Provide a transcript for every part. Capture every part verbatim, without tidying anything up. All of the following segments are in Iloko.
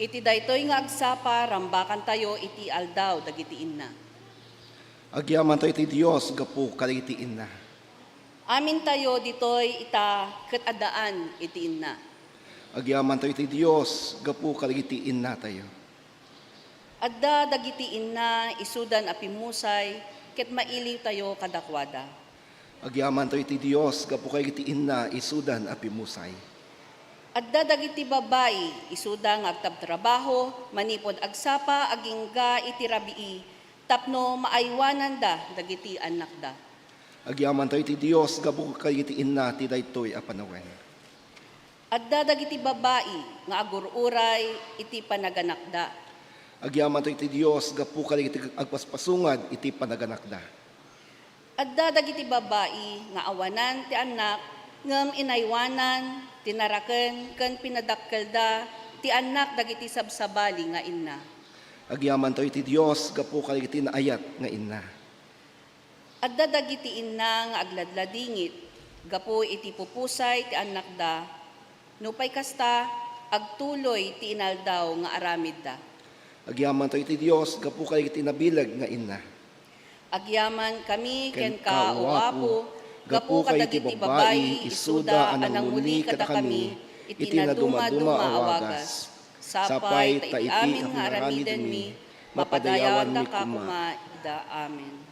Iti daytoy nga agsapa, rambakantayo iti aldaw dagiti inna. Agyamantayo iti Dios gapu kadagiti inna. Amintayo ditoy ita ket addaan iti inna. Agyamantayo iti Dios gapu kadagiti innatayo. Adda dagiti inna isudan a pimmusay ket mailiwtayo kadakuada. Agyamantayo iti Dios gapu kadagiti inna isudan a pimmusay. Adda dagiti babbai isuda nga agtabtrabaho manipud agsapa agingga iti rabii tapno maaywananda dagiti annakda. Agyamantayo iti Dios gapu kadagiti inna ti daytoy a panawen. Adda dagiti babbai nga agur-uray iti panaganakda. Agyamantayo iti Dios gapu kadagiti agpaspasungad iti panaganakda. Adda dagiti babbai nga awanan ti annak, ngem inaywanan, tinaraken, ken pinadakkelda ti annak dagiti sabsabali nga inna. Agyamantayo iti Dios gapu kadagiti naayat nga inna. Adda dagiti inna nga agladladingit gapu iti pupusay ti annakda. Nupay kasta, agtuloy ti inaldaw nga aramidda. Agyamantayo iti Dios gapu kadagiti nabileg nga inna. Agyaman kami kenka, O Apo, gapu kadagiti babbai isuda a nanguli kadakami iti nadumaduma a wagas. Sapay ta iti amin nga aramidenmi, mapadayawanda koma ida. Amen.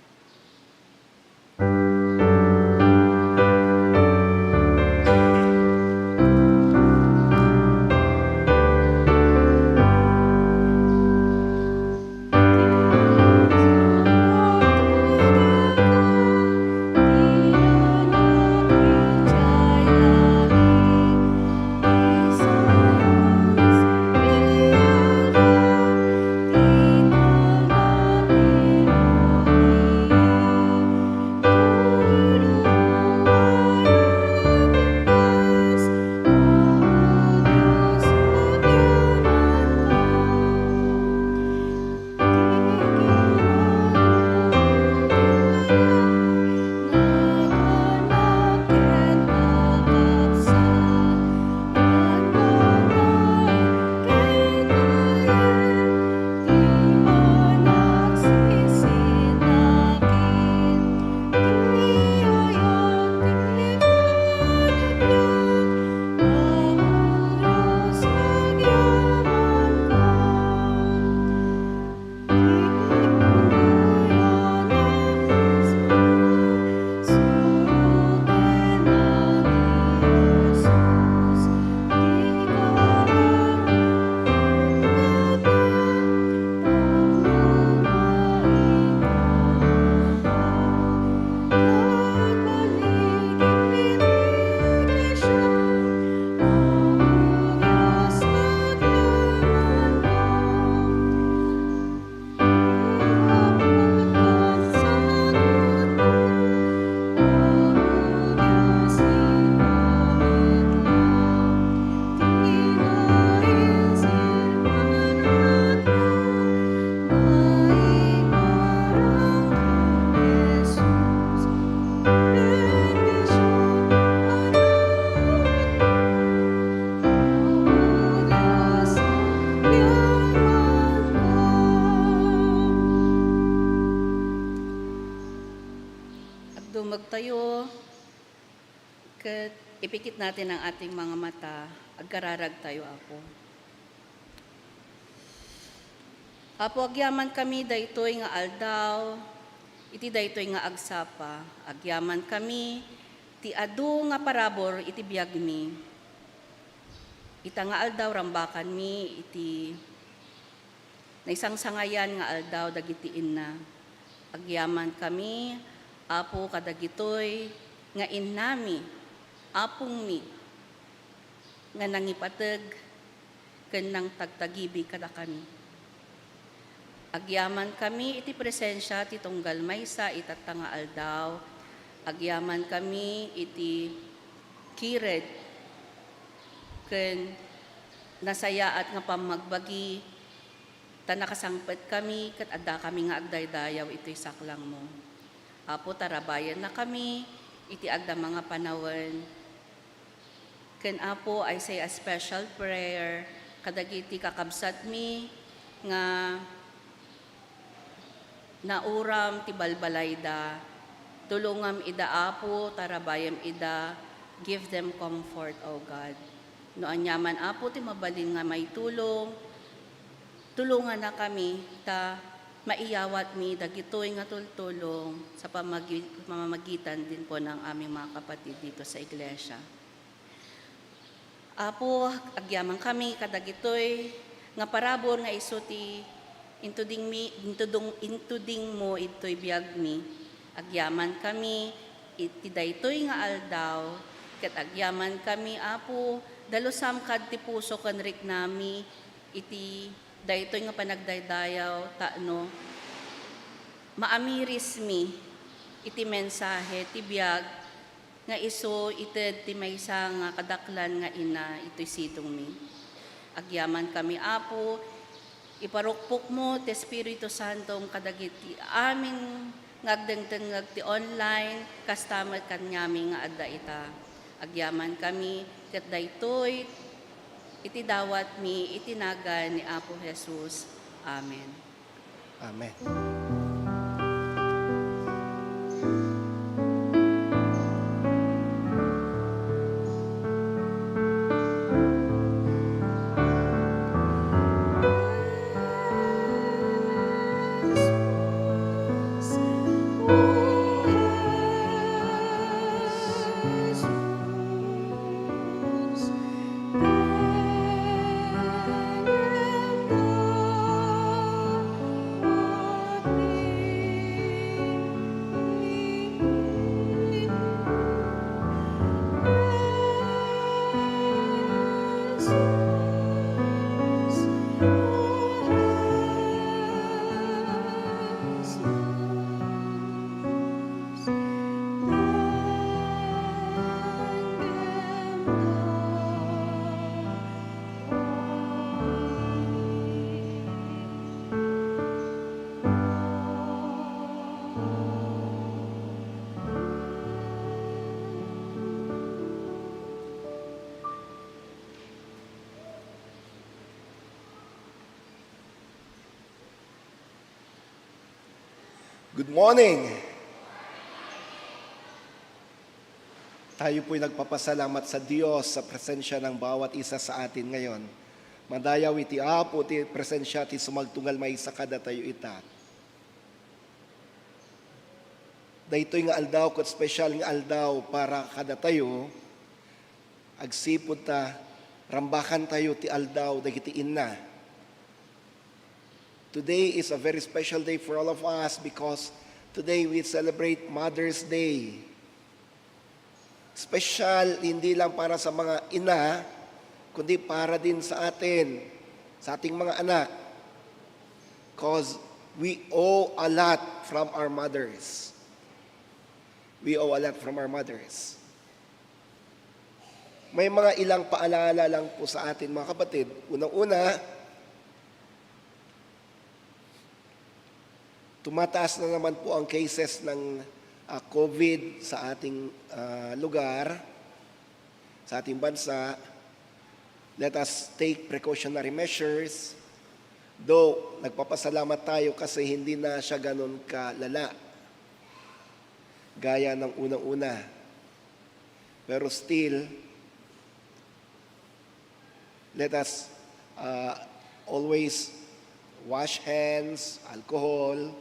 Agdumagtayo, ket ipikit natin ang ating mga mata. Agkararagtayo, Apo. Apo, agyaman kami daytoy nga aldaw, iti daytoy nga agsapa. Agyaman kami ti adu nga parabur iti biagmi. Ita nga aldaw, rambakanmi iti naisangsangayan nga aldaw dagiti inna. Agyaman kami, Apo, kadagitoy nga innami, apongmi, nga nangipateg ken nangtagtagibi kadakami. Agyaman kami iti presensia ti tunggal maysa itatta nga aldaw. Agyaman kami iti kired ken nasayaat nga pammagbagi, ta nakasangpet kami ket adda kami nga agdaydayaw itoy saklangmo. Apo, tarabayenna kami iti agdama nga panawen. Ken Apo, I say a special prayer kadagiti kakabsatmi nga nauram ti balbalayda. Tulongam ida, Apo, tarabayem ida. Give them comfort, O God. No aniaman, Apo, ti mabalin nga maitulong, tulongannakami ta maiyawatmi dagitoy nga tultulong sa pamagi-, pamamagitan din po ng aming mga kapatid dito sa iglesia. Apo, agyamankami kadagitoy nga parabur nga isu ti intudingmi, intudong, intudingmo idtoy biagmi. Agyamankami iti daytoy nga aldaw, ket agyamankami, Apo, dalusam kad ti puso ken riknami iti daytoy nga panagdaydayaw, tapno maamirismi iti mensahe ti biag nga isu ited ti maysa nga kadaklan nga ina itoy sidongmi. Agyamankami, Apo, iparukpokmo ti Espiritu Santom kadagiti amin nga agdengdengngeg ti online, kasta met kaniami nga adda ita. Agyamankami ket daytoy iti dawatmi iti nagan ni Apo Jesus. Amen. Amen. Good morning. Tayo po'y nagpapasalamat sa Dios sa presensya ng bawat isa sa atin ngayon. Madayaw iti Apo ti presensya ti sumagtunggal maysa kadatayo ita. Daytoy nga aldaw ket special nga aldaw para kadatayo, agsipud ta rambakantayo ti aldaw dagiti inna. Today is a very special day for all of us because today we celebrate Mother's Day. Special hindi lang para sa mga ina, kundi para din sa atin, sa ating mga anak. 'Cause we owe a lot from our mothers. We owe a lot from our mothers. May mga ilang paalala lang po sa atin, mga kapatid. Unang-una, tumataas na naman po ang cases ng, ah, COVID sa ating, ah, lugar, sa ating bansa. Let us take precautionary measures. Though, nagpapasalamat tayo kasi hindi na siya ganun kalala gaya ng unang-una. Pero still, let us, uh, always wash hands, alcohol,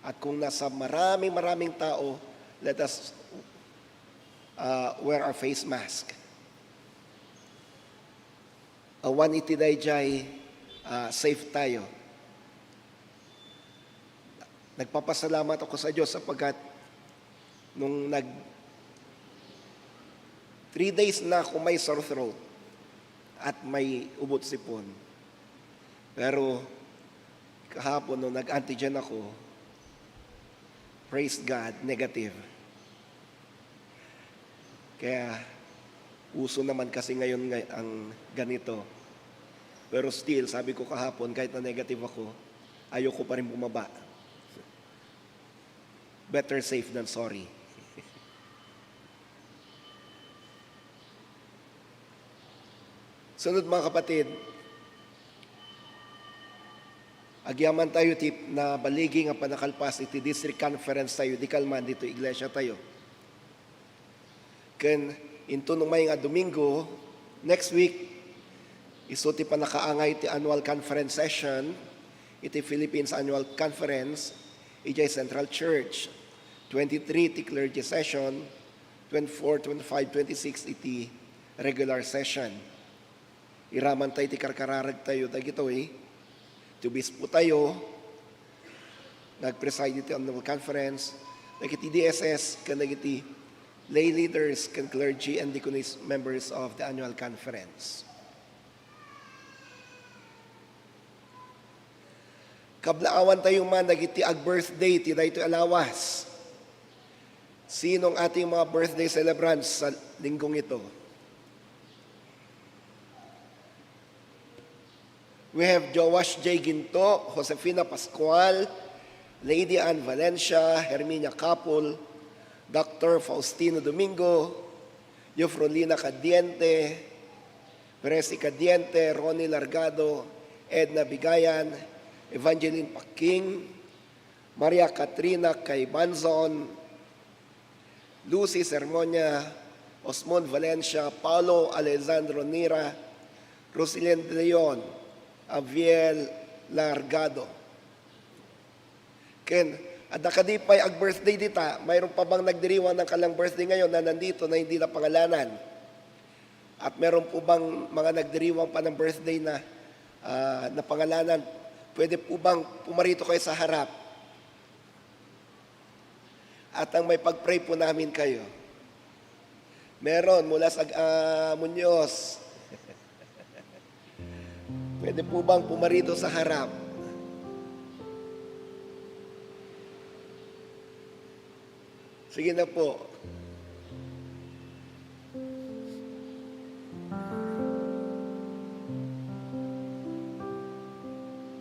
at kung nasa maraming-maraming tao, let us, uh, wear our face mask. Awan iti daydiay, ah, safe tayo. Nagpapasalamat ako sa Diyos sapagkat nung nag, three days na ako may sore throat at may ubo at sipon. Pero kahapon nung nag-antigen ako, praise God, negative. Kaya uso naman kasi ngayon nga ang ganito. Pero still, sabi ko kahapon, kahit na negative ako, ayoko pa rin bumaba. Better safe than sorry. Sunod, mga kapatid, agyaman tayo ti nabaligi nga panakalpas iti district conference tayo, di kalman dito iglesia tayo. Ken inton umay nga Domingo, next week, isu ti panakaangay ti annual conference session iti Philippines Annual Conference idiay Central Church, twenty-three ti clergy session, twenty-four, twenty-five, twenty-six iti regular session. Iraman tayo ti karkararag tayo dagitoy, ti obispo tayo, nag-preside iti annual conference, dagiti D S S, ken dagiti lay leaders, ken clergy and deaconess members of the annual conference. Kablaawan tayo man dagiti ag-birthday ti daytoy a lawas. Sino ang ating mga birthday celebrants sa linggong ito? We have Joash J Ginto, Josefina Pascual, Lady Ann Valencia, Herminia Capul, Doctor Faustino Domingo, Eufrolina Cadiente, Presi Cadiente, Ronnie Largado, Edna Bigayan, Evangeline Paking, Maria Katrina Caibanzon, Lucy Sermonia, Osmond Valencia, Paulo Alessandro Nira, Rosilian de Leon, Aviel Largado. Ken, adda kadi pay ag-birthday dita, mayroon pa bang nagdiriwang ng kanilang birthday ngayon na nandito na hindi napangalanan? At meron po bang mga nagdiriwang pa ng birthday na, ah, napangalanan? Pwede po bang pumarito kayo sa harap? At ang may pag-pray po namin kayo. Meron mula sa, ah, Muñoz. Pwede po bang pumarito sa harap? Sige na po.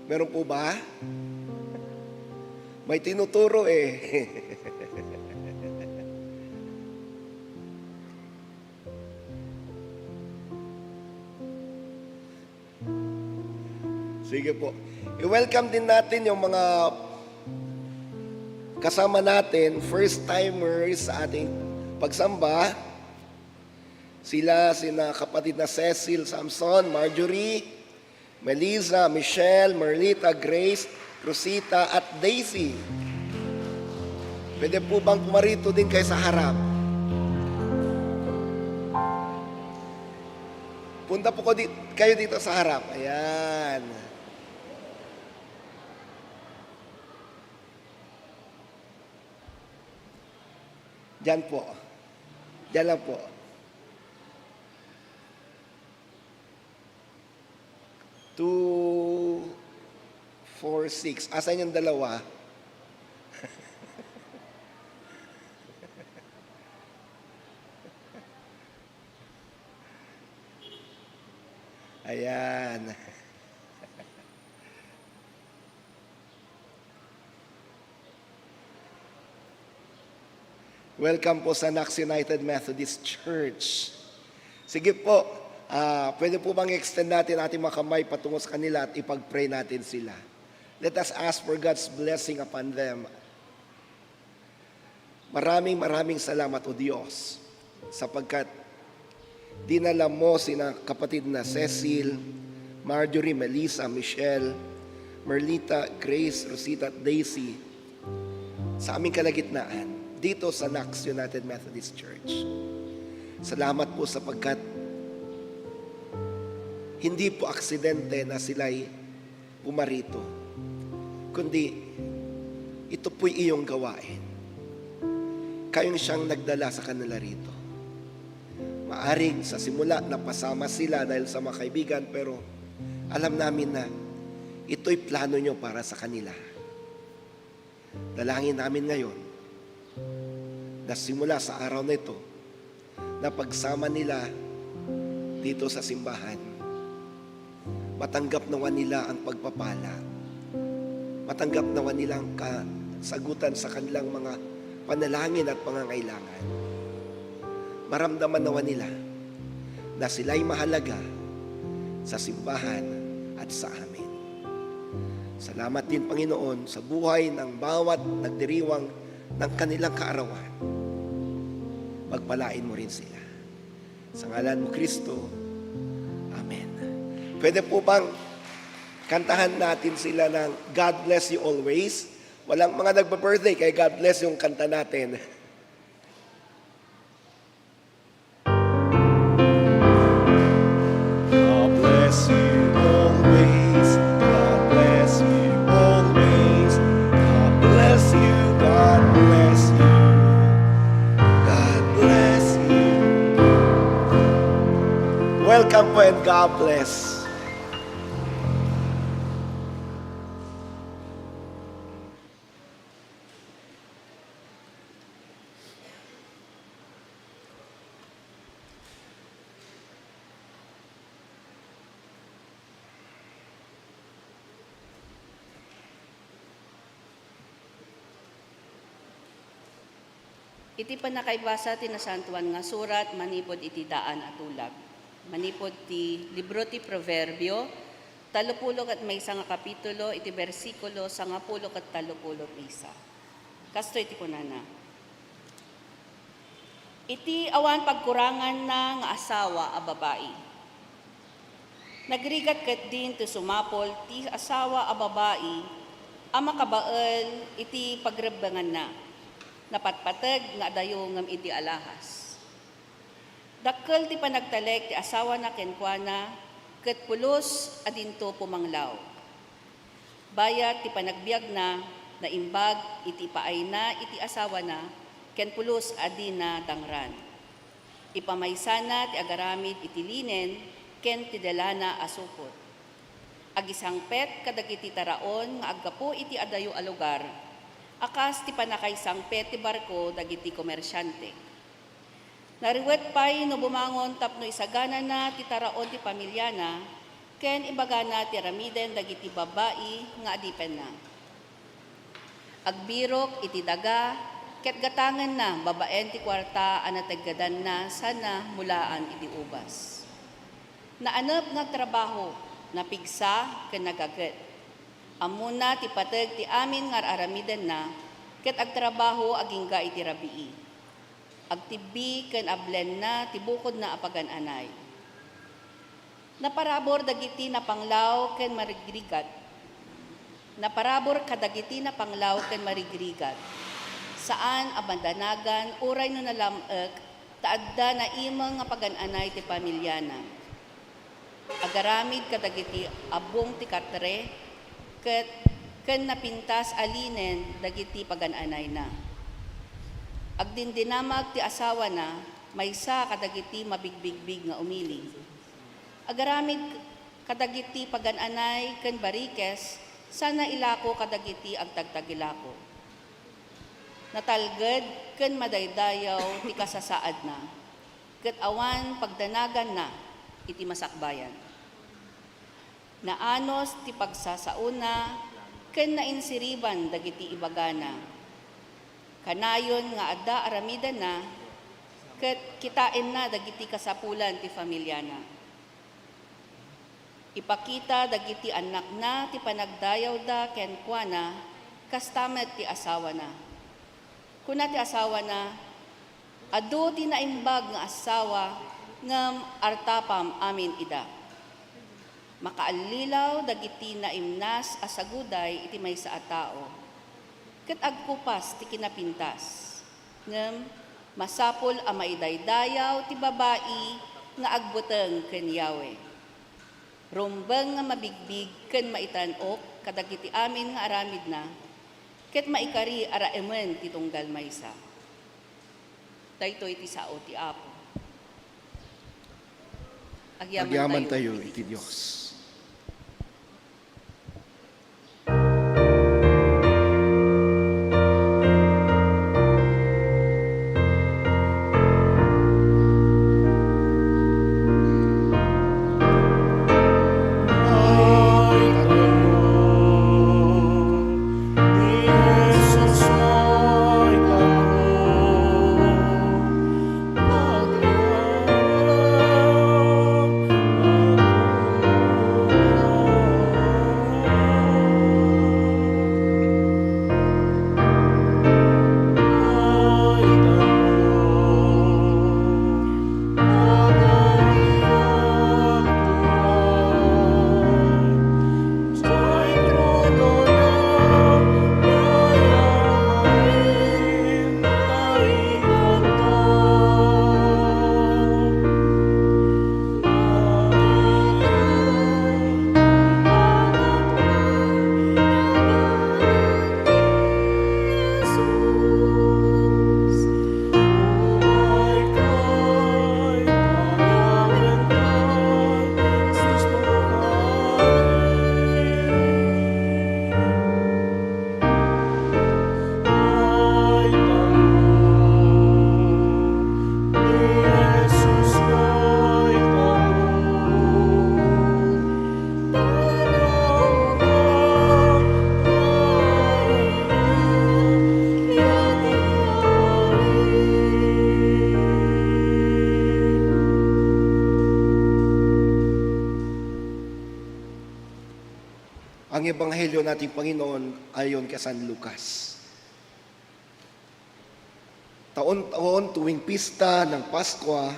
Meron po ba? May tinuturo eh. Sige po. I-welcome din natin yung mga kasama natin, first timers sa ating pagsamba. Sila sina kapatid na Cecil, Samson, Marjorie, Melissa, Michelle, Merlita, Grace, Rosita, at Daisy. Pwede po bang pumarito din kayo sa harap? Punta po ko di-, kayo dito sa harap. Ayan. Diyan po. Diyan lang po. Two, four, six. Asan yung dalawa? Ayan. Welcome po sa Knox United Methodist Church. Sige po, ah, pwede po bang extend natin ating mga kamay patungo sa kanila at ipag-pray natin sila? Let us ask for God's blessing upon them. Maraming, maraming salamat, O Diyos, sapagkat dinala mo sina kapatid na Cecil, Marjorie, Melissa, Michelle, Merlita, Grace, Rosita, at Daisy sa aming kalagitnaan dito sa Knox United Methodist Church. Salamat po sapagkat hindi po aksidente na sila'y pumarito, kundi ito po'y iyong gawain. Kayong siyang nagdala sa kanila rito. Maaring sa simula napasama sila dahil sa mga kaibigan, pero alam namin na ito'y plano nyo para sa kanila. Dalangin namin ngayon na simula sa araw na ito, na pagsama nila dito sa simbahan, matanggap nawa nila ang pagpapala. Matanggap nawa nila ang kasagutan sa kanilang mga panalangin at pangangailangan. Maramdaman nawa nila na sila'y mahalaga sa simbahan at sa amin. Salamat din, Panginoon, sa buhay ng bawat nagdiriwang ng kanilang kaarawan. Pagpalain mo rin sila. Sa ngalan mo, Kristo. Amen. Pwede po bang kantahan natin sila ng God Bless You Always? Walang mga nagpa-birthday, kaya God bless yung kanta natin. God bless you always. God bless you always. God bless you. God bless you. God bless you. Welcome po and God bless. Iti pannakaibasa ti Nasantoan nga Surat manipud iti daan a tulag, manipud ti libro ti Proverbio, tallopulo ket maysa nga kapitulo, iti bersikulo sangapulo ket tallopulo maysa. Kastoy ti kunana, Iti awan pagkuranganna nga asawa a babai, nagrigat ketdin ti sumapul ti asawa a babai a makabael iti pagrebbenganna. Napatpateg nga adayo ngem idi alahas. Dakkel ti panagtalek ti asawana kenkuana, ket pulos a dinto pumanglaw. Bayat ti panagbiagna, naimbag iti ipaayna iti asawana, ken pulos a dina dangran. Ipamaysana ti agaramid iti linen ken ti delana a supot. Agisangpet kadagiti taraon nga aggapu iti adayo a lugar, a kas ti pannakaisangpet ti barko dagiti komersiante. Nariwet pay no bumangon tapno isaganana ti taraon ti pamiliana ken ibagana ti aramiden dagiti babbai nga adipenna. Agbirok iti daga ket gatangenna babaen ti kuarta a nateggedanna sana mulaan iti ubas. Naanep nga agtrabaho, napigsa ken nagaget. Ammona ti pateg ti amin nga ar-aramidenna ket agtrabaho agingga iti rabii. Agtibbi ken ablenna ti bukodna a pagan-anay. Naparabur dagiti napanglaw ken marigrigat. Naparabur kadagiti napanglaw ken marigrigat. Saan a madanagan uray no nalam-ek ta adda naimeng nga pagan-anay ti pamiliana. Agaramid kadagiti abbong ti katre ket ken napintas a linen dagiti pagan-anayna. Agdindinamag ti asawana maysa kadagiti mabigbigbig nga umili. Agaramid kadagiti pagan-anay ken barikes sana ilako kadagiti agtagtagilako. Natalged ken madaydayaw ti kasasaadna, ket awan pagdanaganna iti masakbayan. Naanos ti pagsasaona ken nainsiriban dagiti ibagana. Kanayon nga adda aramidenna, ket kitaenna dagiti kasapulan ti familiana. Ipakita dagiti annakna ti panagdayawda kenkuana, kasta met ti asawana. Kuna ti asawana, "Adu ti naimbag nga asawa, ngem artapam amin ida. Makaallilaw dagiti naimnas a saguday iti maysa a tao, ket agkupas ti kinapintas. Ngem masapul a maidaydayaw ti babai nga agbuteng ken Yahweh. Rumbeng nga mabigbig ken maitan-ok kadagiti amin nga aramidna, ket maikari a raemen ti tunggal maysa." Daytoy ti sao ti Apo. Agyaman tayo iti Dios. Ebanghelyo nating Panginoon ayon kay San Lucas. Taon-taon tuwing pista ng Paskwa,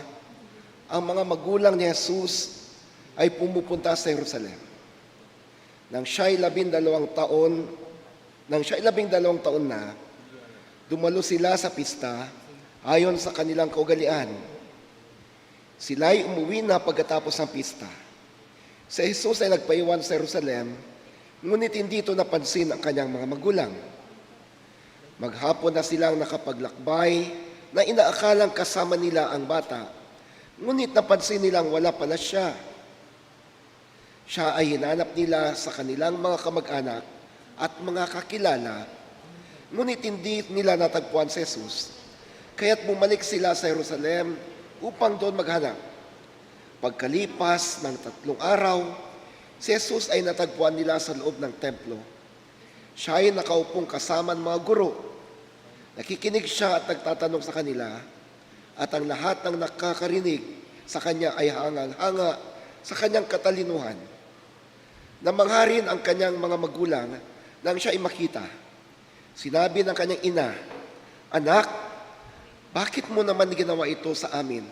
ang mga magulang ni Jesus ay pumupunta sa Jerusalem. Nang siya'y labindalawang taon, nang siya'y labindalawang taon na, dumalo sila sa pista ayon sa kanilang kaugalian. Sila'y umuwi na pagkatapos ng pista. Si Jesus ay nagpaiwan sa Jerusalem, ngunit hindi ito napansin ang kanyang mga magulang. Maghapon na silang nakapaglakbay na inaakalang kasama nila ang bata, ngunit napansin nilang wala pala siya. Siya ay hinanap nila sa kanilang mga kamag-anak at mga kakilala, ngunit hindi nila natagpuan si Jesus. Kaya't bumalik sila sa Jerusalem upang doon maghanap. Pagkalipas ng tatlong araw, si Jesus ay natagpuan nila sa loob ng templo. Siya ay nakaupong kasama ang mga guro. Nakikinig siya at nagtatanong sa kanila, at ang lahat ng nakakarinig sa kanya ay hangang-hanga sa kanyang katalinuhan. Namangha rin ang kanyang mga magulang nang siya ay makita. Sinabi ng kanyang ina, "Anak, bakit mo naman ginawa ito sa amin?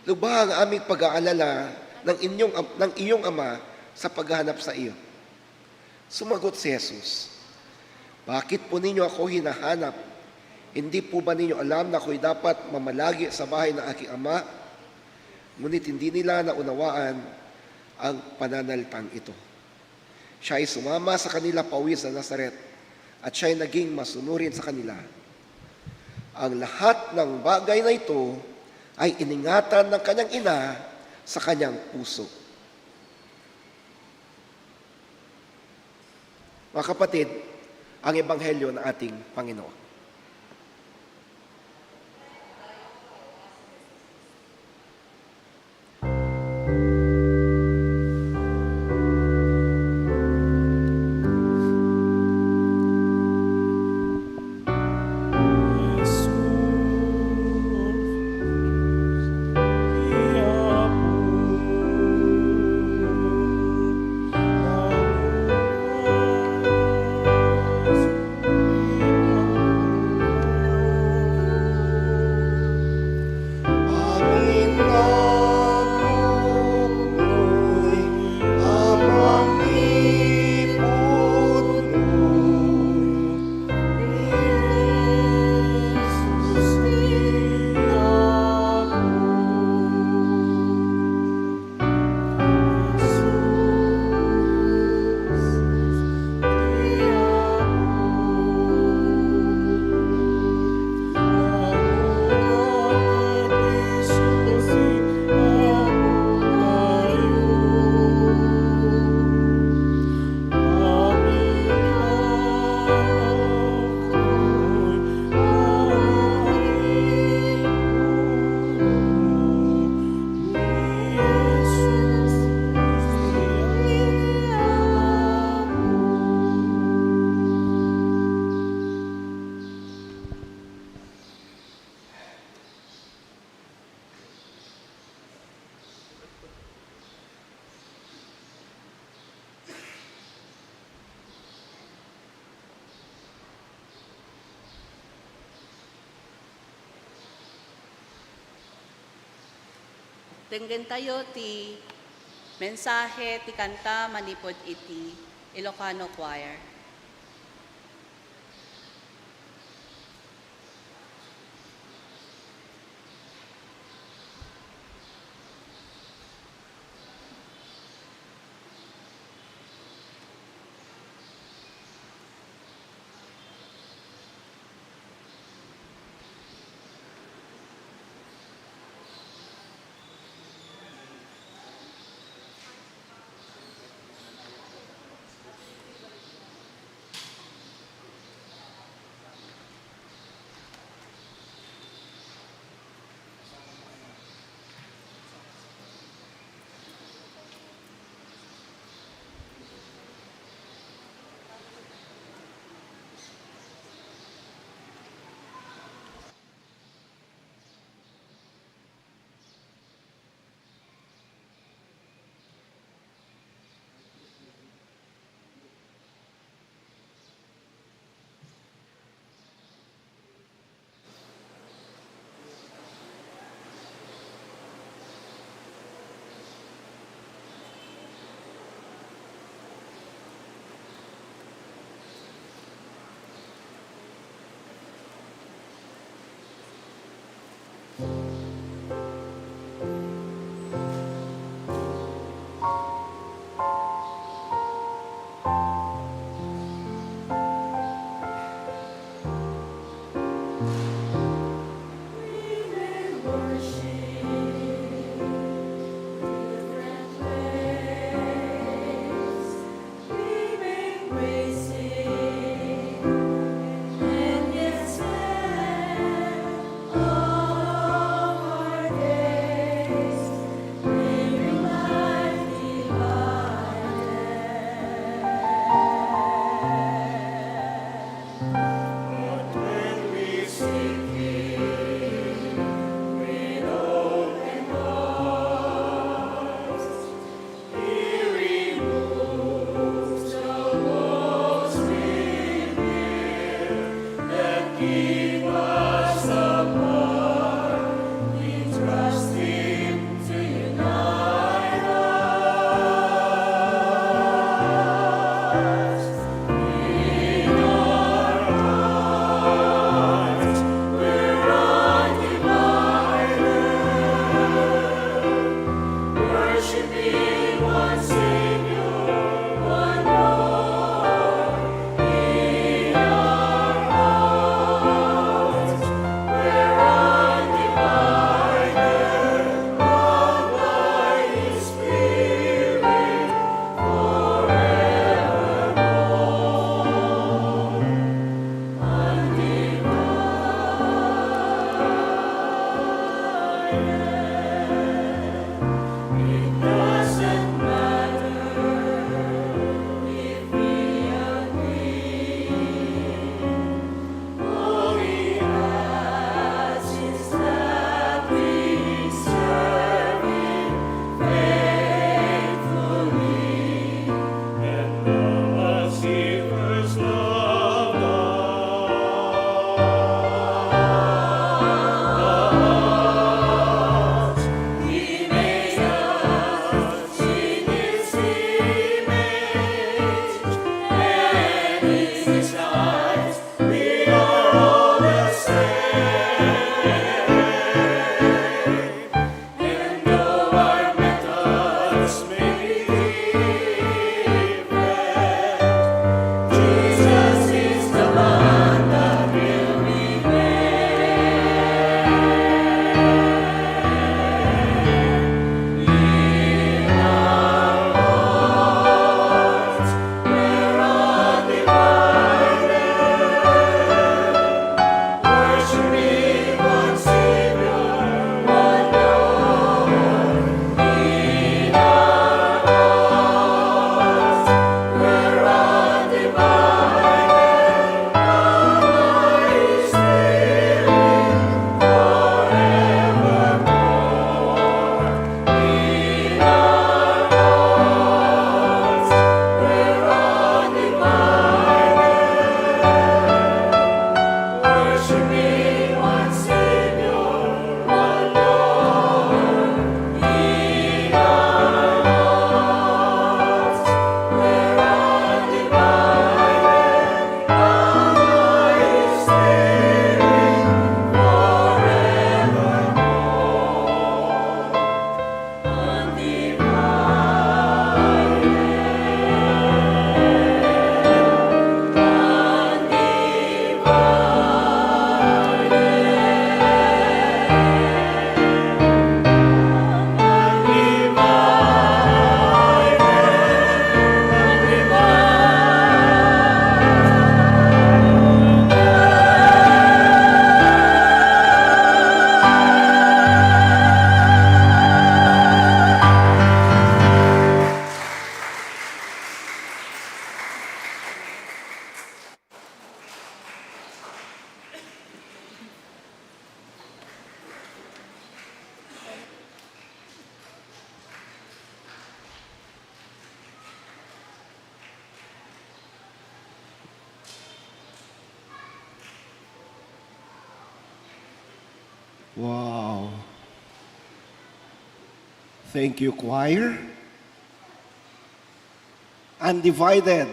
Lubha ang aming pag-aalala ng inyong am-, ng iyong ama sa paghahanap sa iyo." Sumagot si Jesus, "Bakit po ninyo ako hinahanap? Hindi po ba ninyo alam na ako'y dapat mamalagi sa bahay ng aking ama?" Ngunit hindi nila naunawaan ang pananalitang ito. Siya ay sumama sa kanila pauwi sa Nazaret, at siya ay naging masunurin sa kanila. Ang lahat ng bagay na ito ay iningatan ng kanyang ina sa kanyang puso. Mga kapatid, ang ebanghelyo ng ating Panginoon. Denggentayo ti mensahe ti kanta manipud iti Ilocano Choir. But when we seek Him with open hearts, He removes the walls within that keep us apart. We trust Him to unite us. In our hearts, we're undivided, worshiping one Savior, one Lord. In our hearts, we're undivided, bound by His Spirit forevermore. Undivided. It doesn't matter if we agree. All we ask is that we serve Him faithfully. And love as He first loved us. He made us in His image and in His likeness. We are all the same. And though our methods may be different, Jesus is the one that will remain. In our hearts, we're undivided. Worshiping one Savior, one Lord, in our hearts, we're undivided, bound by His Spirit forevermore. In our hearts, we're undivided, worshiping one Savior, one Lord. In our hearts, we're undivided, bound by His Spirit forevermore. Wow. Thank you, choir. Undivided.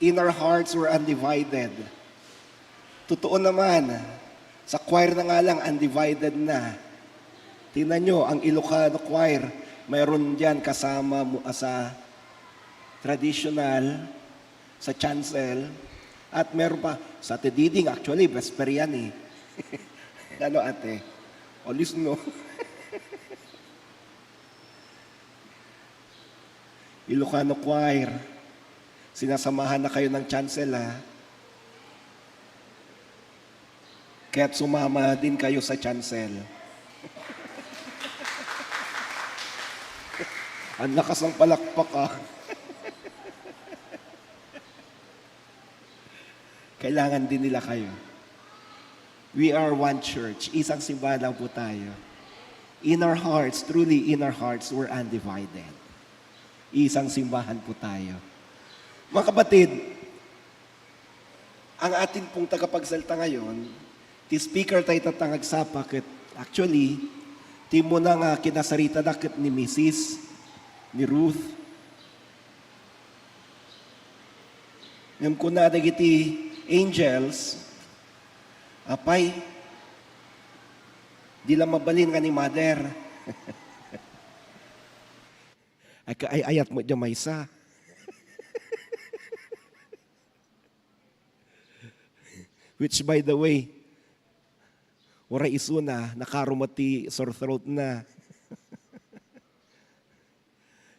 In our hearts, we're undivided. Totoo naman, sa choir na nga lang, undivided na. Tingnan nyo, ang Ilocano choir, mayroon dyan kasama mo, ah, sa traditional, sa chancel, at meron pa sa Ate Diding, actually, vesper yan eh. Ano, ate? Alis, no? Ilocano Choir, sinasamahan na kayo ng chancel, ha? Kaya't sumama din kayo sa chancel. Ang lakas ng palakpak, ah. Kailangan din nila kayo. We are one church. Isang simbahan lang po tayo. In our hearts, truly in our hearts, we're undivided. Isang simbahan po tayo. Mga kapatid, ang atin pong tagapagsalita ngayon, ti speaker tayo tatang agsapa ket actually, ti muna nga kinasarita da ket ni Misis, ni Ruth. Ngem kuna dagiti angels, "Apay, di la mabalin nga ni Mother." Ay, ay-ayat met diay maysa. Which, by the way, uray isuna, nakaro met ti sore throat na.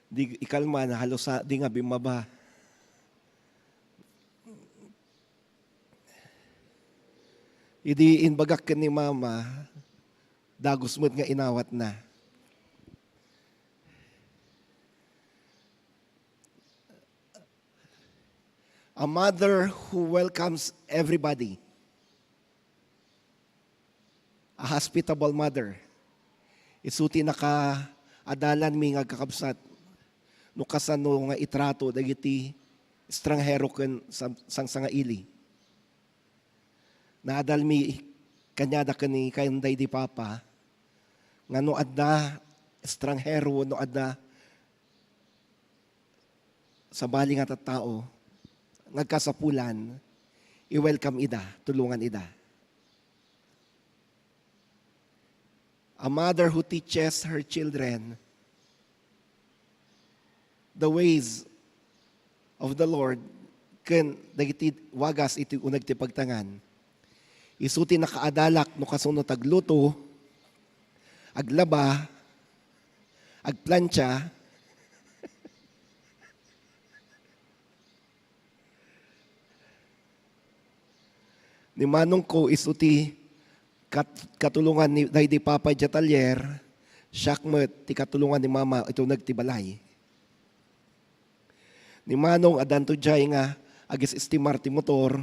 Di ikalma, nahalusa, di nga bimmaba. Idi imbagak ken ni Mama, dagus met nga inawatna. A mother who welcomes everybody. A hospitable mother. Isu ti nakaadalanmi nga agkakabsat no kasano nga itrato dagiti estranghero ken sam-, sangsangaili. Naadalmi kaniada ken ni, ken daydi Papa nga no adda estranghero, no adda sabali nga tattao nga agkasapulan, i-welcome ida, tulongan ida. A mother who teaches her children the ways of the Lord ken dagiti wagas iti uneg ti pagtangan. Isu ti nakaadalak no kasano ti agluto, aglaba, agplancha. Ni manongko isu ti kat-, katulongan ni, daydi Papa idiay atalier, siak met ti katulongan ni Mama iti uneg ti balay. Ni manong addanto diay nga agis-estimar ti motor,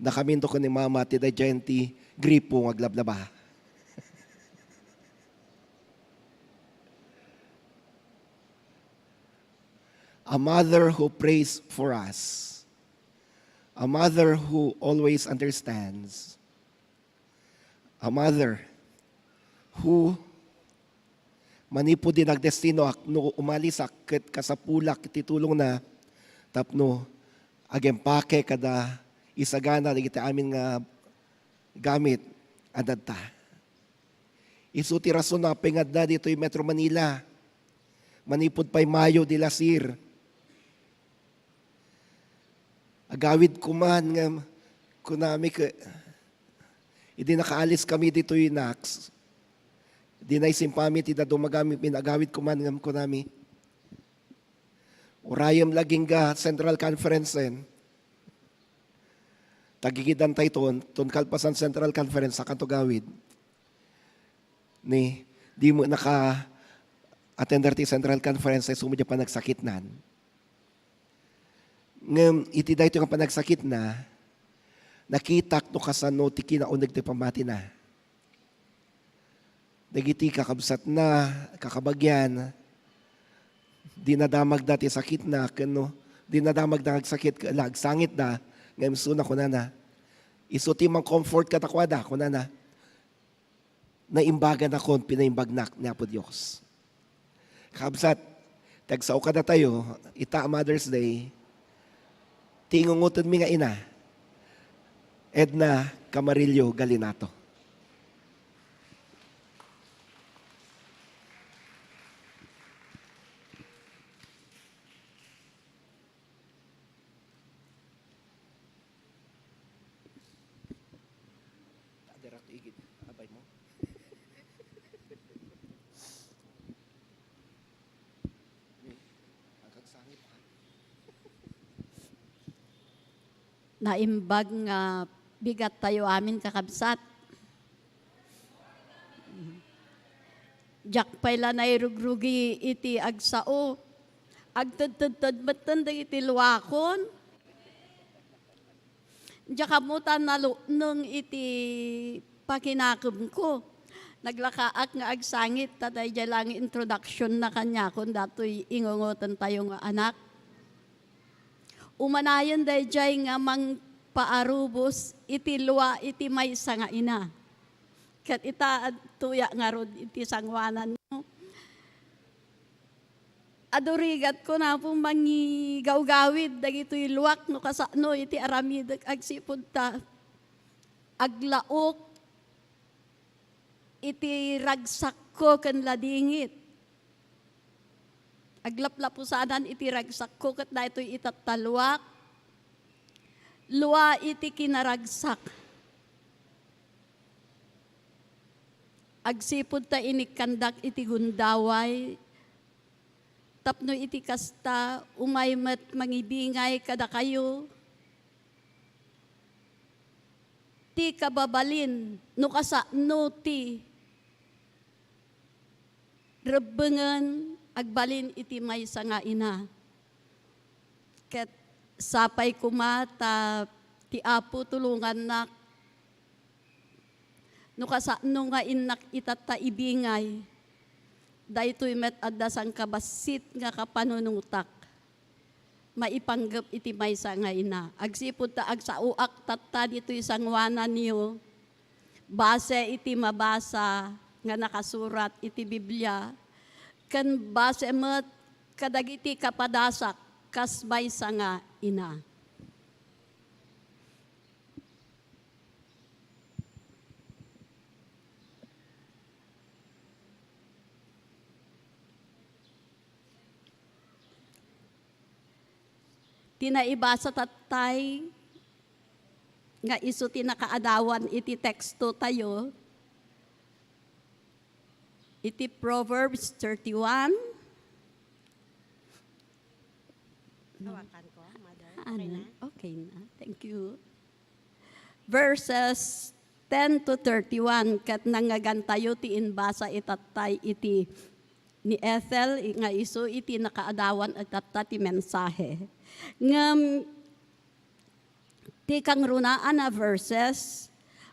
dakaminto ken ni Mama ti daydiayen ti gripo nga aglablaba. A mother who prays for us. A mother who always understands. A mother who, manipud di nagdestinoak, no umalisak ket kasapulak iti tulongna tapno agempake kada isagana dagiti amin nga gamit a dadta. Isu ti rason no apay nga adda ditoy Metro Manila. Manipud pay Mayo de la Sir. Agawid koma ngem kunami ket, idi nakaaliskami ditoy Nax, idi naisimpami ti dadduma gamit, agawid koma ngem kunami, "Urayem la agingga Central Conference-en. Tagigidantayton, ton kalpasan Central Conference, sakanto gawid." Ni, dimo naka-attender ti Central Conference, isu met diay panagsakitnan. Ngem iti daytoy nga panagsakitna, nakitak no kasano ti kinauneg ti pammatina. Dagiti kakabsatna, kakabagian, dinadamagda ti sakitna, ken no dinadamagda nga agsakit, la agsangitda, ngem isuna kunana, "Isu ti mang-comfort kadakuada," kunana. "Naimbaganakon, pinaimbagnak ni Apo Dios." Kabsat, ti agsao kadatayo, ita a Mother's Day, ti ingungotenmi nga ina, Edna Camarillo Galinato. Dirak igid, abay mo. Agkagsangit, ha? Naimbag nga bigat tayo amin, kakabsat. Diak pay la nairugrugi iti agsao. Agtedtedted metten dagiti luakon. Diak ammo ta nalukneng iti pakinakemko. Naglakaak nga agsangit ta daydiay la nga introduction na kaniakon datoy ingungoten tayo nga anak. Umanayen daydiay nga mangpaarubos iti lua iti maysa nga ina. Ket ita, adtoya ngarud iti sangoanan, no? Adu rigatko, napo, mangigawgawid dagitoy luak no kasano iti aramidek agsipud ta aglaok iti ragsakko ken ladingit. Aglaplapusanan iti ragsakko ket daytoy itatta luak, lua iti kinaragsak. Agsipud ta inikkandak iti gundaway, tapno iti kasta, umay met mangibingay kadakayo ti kababalin no kasano ti rebbengen agbalin iti maysa nga ina. Ket sapay koma ta ti Apo tulongannak no kasano nga innak itatta ibingay. Daytoy met adda sangkabassit nga kapanunotak maipanggep iti maysa nga ina. Agsipud ta agsaoak tatta ditoy sangoananyo, base iti mabasa nga nakasurat iti Biblia, ken base met kadagiti kapadasak kas maysa nga ina. Ti naibasa tattay nga isu ti nakaadawan iti teksto tayo, iti Proverbs thirty-one. Hawakan ko, Mother. Okay na? Okay na. Thank you. Verses ten to thirty-one, ket nangngegantayo ti imbasa itattay iti ni Ethel, i-, nga isu iti nakaadawan itatta ti mensahe. Ngem ti kangrunaan a verses,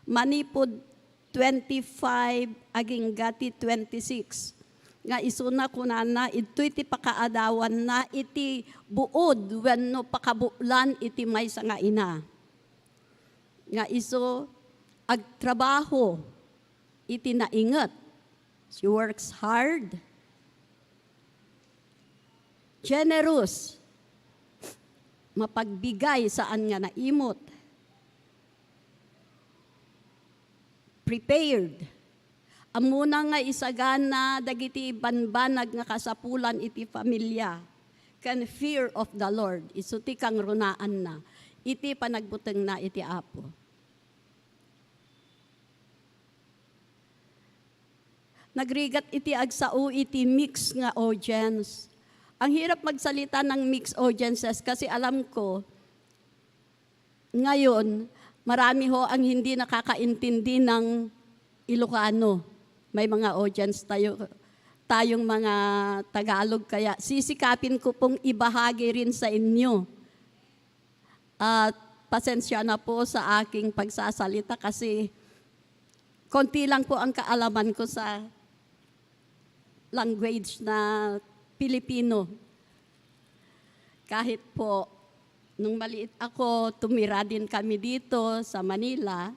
manipud twenty-five agingga ti twenty-six, nga isuna kunana, idtoy ti pakaadawanna iti buod wenno pakabuklan iti maysa nga ina. Nga isu agtrabaho iti nainget. She works hard. Generous. Mapagbigay, saan nga naimot. Prepared. Ammona nga isagana dagiti banbanag nga kasapulan iti familia ken fear of the Lord. Isu ti kangrunaanna iti panagbutengna iti Apo. Nagrigat iti agsao iti mix nga audience. Ang hirap magsalita ng mixed audiences kasi alam ko, ngayon, marami ho ang hindi nakakaintindi ng Ilocano. May mga audience tayo, tayong mga Tagalog, kaya sisikapin ko pong ibahagi rin sa inyo. At pasensya na po sa aking pagsasalita kasi konti lang po ang kaalaman ko sa language na Pilipino. Kahit po, nung maliit ako, tumira din kami dito sa Manila.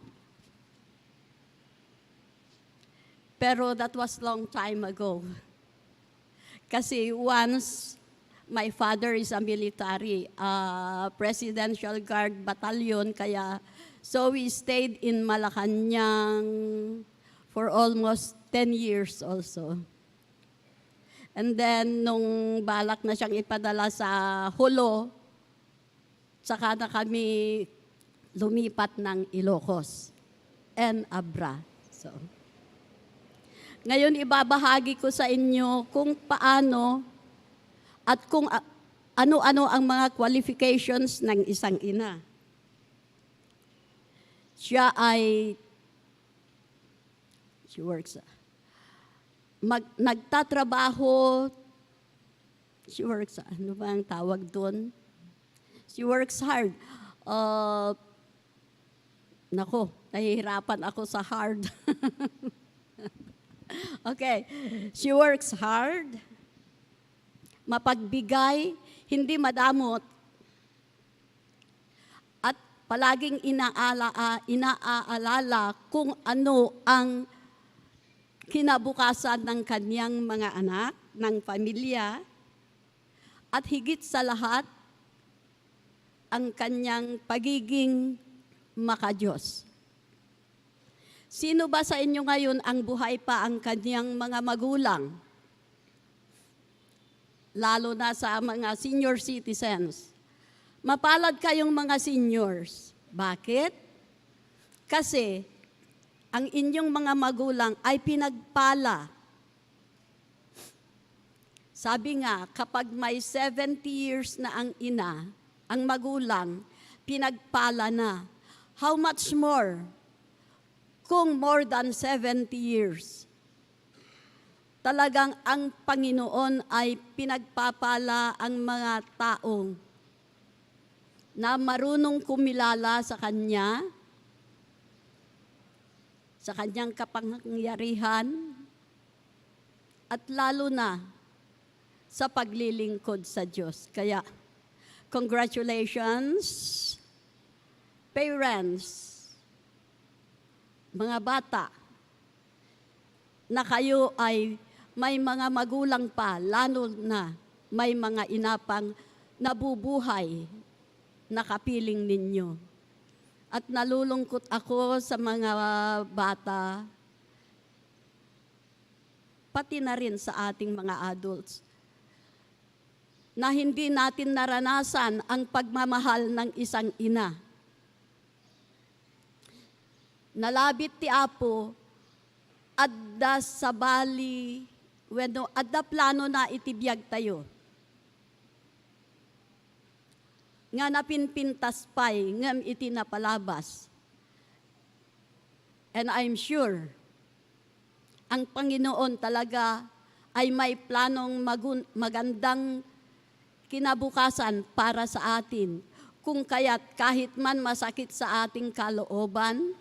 Pero that was long time ago. Kasi once, my father is a military, ah, Presidential Guard Battalion, kaya, so we stayed in Malacañang for almost ten years also. And then, nung balak na siyang ipadala sa Jolo, saka na kami lumipat ng Ilocos and Abra. So, ngayon, ibabahagi ko sa inyo kung paano at kung a-, ano-ano ang mga qualifications ng isang ina. Siya ay, she works, ah, mag-, nagtatrabaho, she works, ah, ano ba ang tawag doon? She works hard. Uh, Nako, nahihirapan ako sa hard. Okay. She works hard, mapagbigay, hindi madamot, at palaging inaala-, inaaalala kung ano ang kinabukasan ng kanyang mga anak, ng pamilya, at higit sa lahat, ang kanyang pagiging makadiyos. Sino ba sa inyo ngayon ang buhay pa ang kanyang mga magulang? Lalo na sa mga senior citizens. Mapalad kayong mga seniors. Bakit? Kasi ang inyong mga magulang ay pinagpala. Sabi nga, kapag may seventy years na ang ina, ang magulang, pinagpala na. How much more kung more than seventy years? Talagang ang Panginoon ay pinagpapala ang mga taong na marunong kumilala sa Kanya, sa Kanyang kapangyarihan, at lalo na sa paglilingkod sa Diyos. Kaya, congratulations, parents, mga bata, na kayo ay may mga magulang pa, lalo na may mga ina pang nabubuhay na kapiling ninyo. At nalulungkot ako sa mga bata, pati na rin sa ating mga adults, na hindi natin naranasan ang pagmamahal ng isang ina. Nalabit ti Apo, adda sabali, wenno adda plano na iti biag tayo. Nga napinpintas pay ngem iti napalabas. And I'm sure, ang Panginoon talaga ay may planong magun-, magandang kinabukasan para sa atin. Kung kaya't kahit man masakit sa ating kalooban,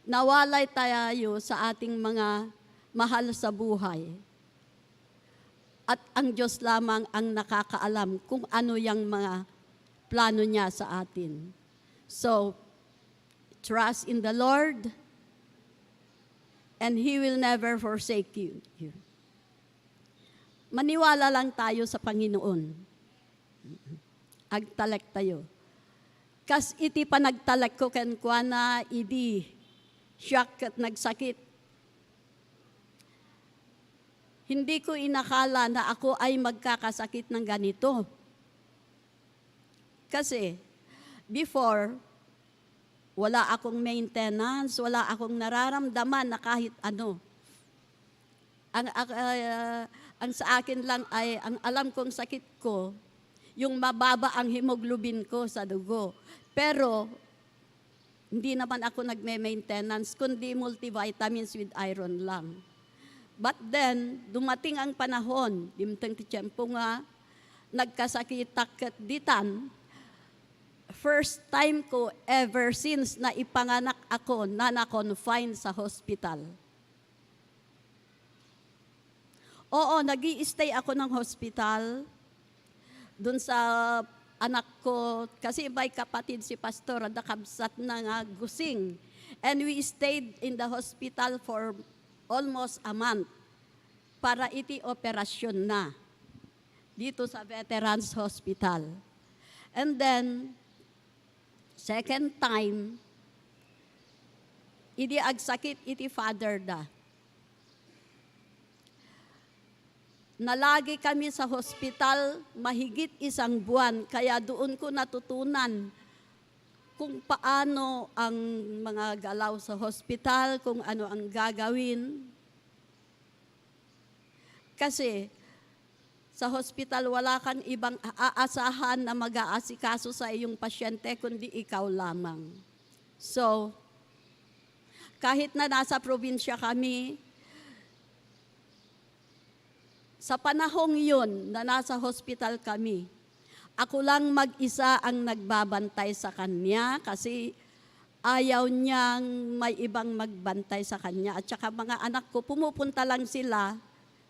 nawalay tayo sa ating mga mahal sa buhay. At ang Diyos lamang ang nakakaalam kung ano yang mga plano niya sa atin. So, trust in the Lord, and He will never forsake you. Maniwala lang tayo sa Panginoon. Agtalek tayo. Kas iti panagtalekko kenkuana, idi siak ket nagsakit. Hindi ko inakala na ako ay magkakasakit ng ganito. Kasi, before, wala akong maintenance, wala akong nararamdaman na kahit ano. Ang, ak-, ah, ang sa akin lang ay, ang alam kong sakit ko, yung mababa ang hemoglobin ko sa dugo. Pero, hindi naman ako nagme-maintenance, kundi multivitamins with iron lang. But then, dumating ang panahon, dimteng ti tiempo nga, nagkasakitak ket ditan, first time ko ever since na ipanganak ako na na-confine sa hospital. Oo, nag-i-stay ako ng hospital dun sa anak ko, kasi may kapatid si pastor, adda kabsatna nga gusing. And we stayed in the hospital for almost a month para iti operasyon na dito sa Veterans Hospital. And then, second time, idi agsakit iti father da. Nalagi kami sa hospital mahigit isang buwan, kaya doon ko natutunan kung paano ang mga galaw sa hospital, kung ano ang gagawin. Kasi sa hospital, wala kang ibang aasahan na mag-aasikaso sa iyong pasyente, kundi ikaw lamang. So, kahit na nasa probinsya kami, sa panahong yun na nasa hospital kami, ako lang mag-isa ang nagbabantay sa kanya kasi ayaw niyang may ibang magbantay sa kanya. At saka mga anak ko, pumupunta lang sila,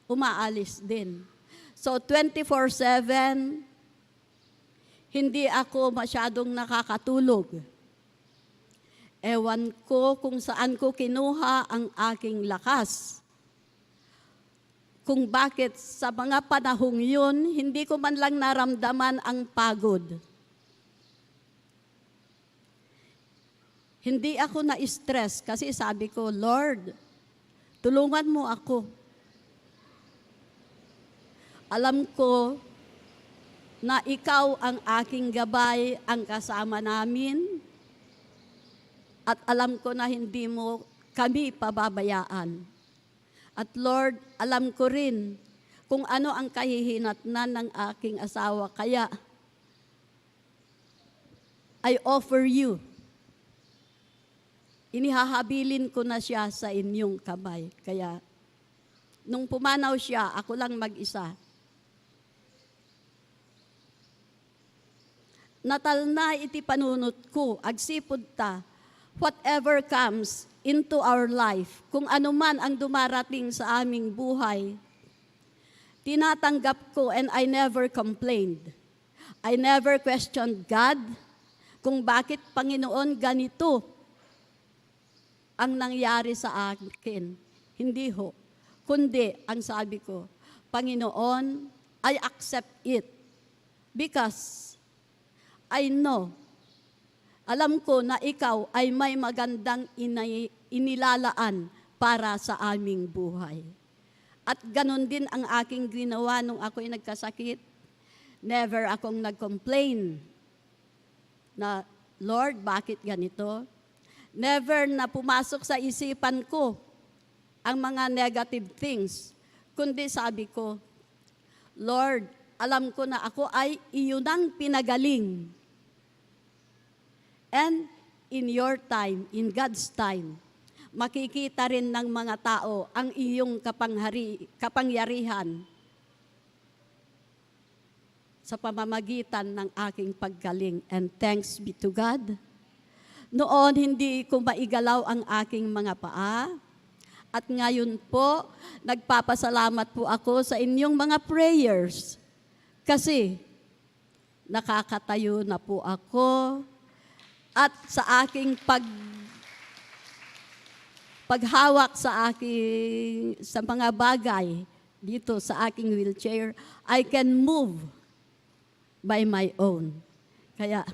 umaalis din. So, twenty-four seven, hindi ako masyadong nakakatulog. Ewan ko kung saan ko kinuha ang aking lakas. Kung bakit sa mga panahong yun, hindi ko man lang naramdaman ang pagod. Hindi ako na-stress kasi sabi ko, "Lord, tulungan mo ako." Alam ko na ikaw ang aking gabay, ang kasama namin, at alam ko na hindi mo kami pababayaan. At Lord, alam ko rin kung ano ang kahihinatnan ng aking asawa, kaya I offer you. Inihahabilin ko na siya sa inyong kamay. Kaya, nung pumanaw siya, ako lang mag-isa. Natalna iti panunot ko, agsipud ta, whatever comes into our life, kung ano man ang dumarating sa aming buhay, tinatanggap ko and I never complained. I never questioned God kung bakit, Panginoon, ganito ang nangyari sa akin. Hindi ho. Kundi, ang sabi ko, "Panginoon, I accept it because I know, alam ko na ikaw ay may magandang inay-, inilalaan para sa aming buhay." At ganun din ang aking ginawa nung ako'y nagkasakit. Never akong nag-complain na, "Lord, bakit ganito?" Never na pumasok sa isipan ko ang mga negative things, kundi sabi ko, "Lord, alam ko na ako ay iyo nang pinagaling." And in your time, in God's time, makikita rin ng mga tao ang iyong kapanghari-, kapangyarihan sa pamamagitan ng aking paggaling. And thanks be to God. Noon, hindi ko maigalaw ang aking mga paa. At ngayon po, nagpapasalamat po ako sa inyong mga prayers. Kasi, nakakatayo na po ako. At sa aking pag-, paghawak sa aking, sa mga bagay dito sa aking wheelchair, I can move by my own. Kaya,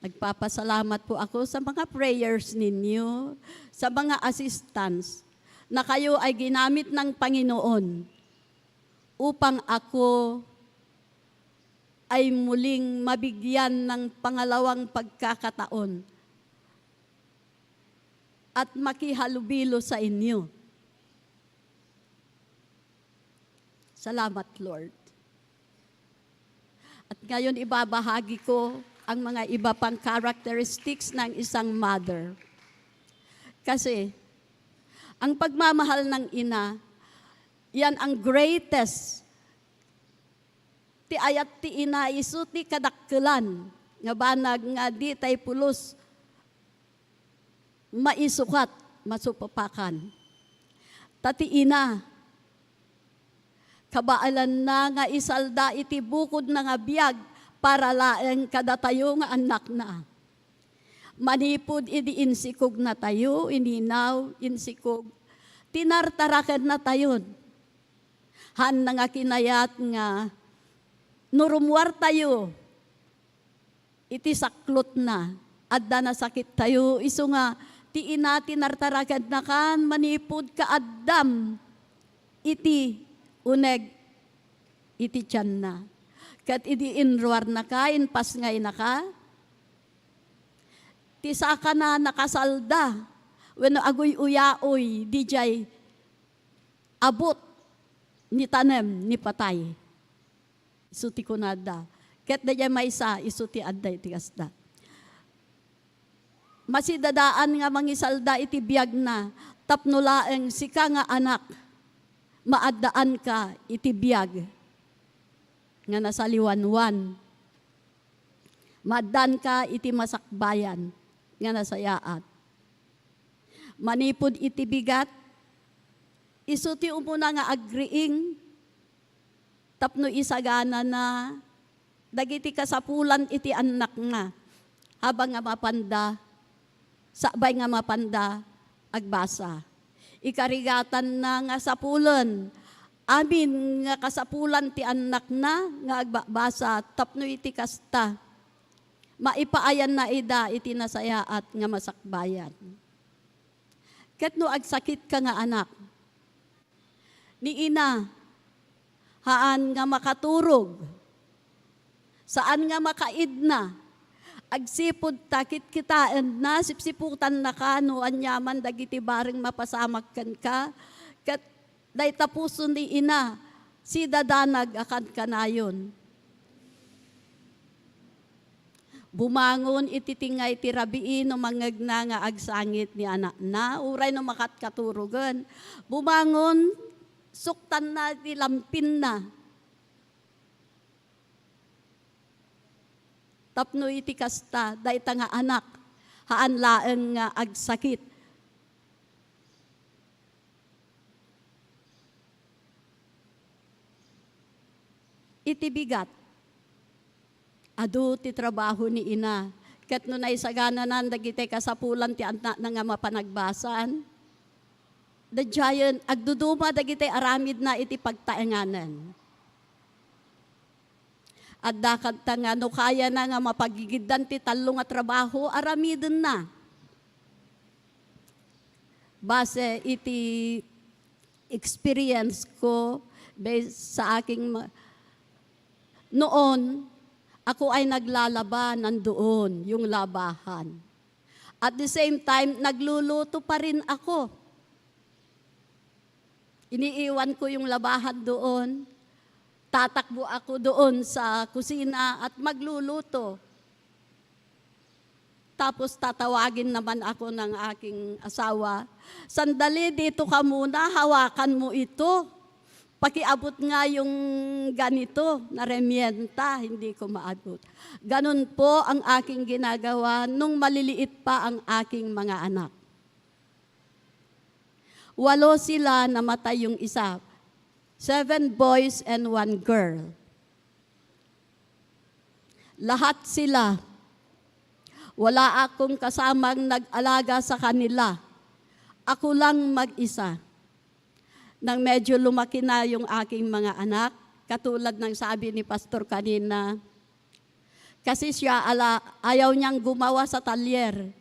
nagpapasalamat po ako sa mga prayers ninyo, sa mga assistance na kayo ay ginamit ng Panginoon upang ako ay muling mabigyan ng pangalawang pagkakataon at makihalubilo sa inyo. Salamat, Lord. At ngayon, ibabahagi ko ang mga iba pang characteristics ng isang mother. Kasi, ang pagmamahal ng ina, yan ang greatest. Ti ayat ti ina, isu ti kadakkelan nga banag nga di tay pulos maisukat, masupapakan. Ta ti ina, kabaelanna nga isalda iti bukodna nga biag para laeng kadatayo nga annakna. Manipud idi insikog natayo, ininaw, insikog, tinartaraken natayon. Haanna nga kinayat nga no rummuartayo iti saklotna, adda nasakittayo, isu nga ti ina ti nartarakennakan manipud kaaddam iti uneg iti tianna. Ket idi inruarnaka, inpasngaynaka, ti sakana nakasalda wenno aguy-uyaoy didiay abut ni tanem ni patay. Isu ti kunada. Ket daydiay maysa, isu ti adda iti kasta. Masidadaan nga mangisalda iti biagna tapno laeng sika nga anak, maaddaanka iti biag nga nasaliwanwan. Maaddaanka iti masakbayan. nga nasayaat. Manipud iti bigat, isu ti umuna nga agriing tapno isaganana dagiti kasapulan iti annakna, habang nga mapanda, sakbay nga mapanda agbasa. Ikarigatanna nga sapulen amin nga kasapulan ti annakna nga agbabasa tapno iti kasta, maipaayanna ida iti nasayaat nga masakbayan. Ket no agsakitka nga anak, ni ina, haan nga makaturog, saan nga makaidna, agsipud ta kitkitaenna, sipsiputannaka no aniaman dagiti bareng mapasamak kenka, ket dayta puso ni ina, sidadanag a kankanayon. Bumangon iti tingay ti rabii no mangngegna nga agsangit ni anakna, uray no makatkaturogen. Bumangon, suktanna ti lampinna. Tapno iti kasta, dayta nga anak, haan laeng nga agsakit. Iti bigat, adu ti trabaho ni ina. Ket no naisagananan dagiti kasapulan ti annakna nga mapan agbasaan, daydiayen, agduduma dagiti aramidna iti pagtaenganen. Adda kanta nga no kayana nga mapagigiddan ti tallo nga trabaho, aramidenna. Base iti experience ko, based sa aking ma-, noon, ako ay naglalaba nandoon, yung labahan. At the same time, nagluluto pa rin ako. Iniiwan ko yung labahan doon. Tatakbo ako doon sa kusina at magluluto. Tapos tatawagin naman ako ng aking asawa, "Sandali, dito ka muna, hawakan mo ito. Pakiabot nga yung ganito na remienta, hindi ko maabot." Ganun po ang aking ginagawa nung maliliit pa ang aking mga anak. Walo sila, namatay yung isa. Seven boys and one girl. Lahat sila. Wala akong kasamang nag-alaga sa kanila. Ako lang mag-isa. Nang medyo lumaki na yung aking mga anak, katulad ng sabi ni Pastor kanina, kasi siya, ala, ayaw niyang gumawa sa talyer.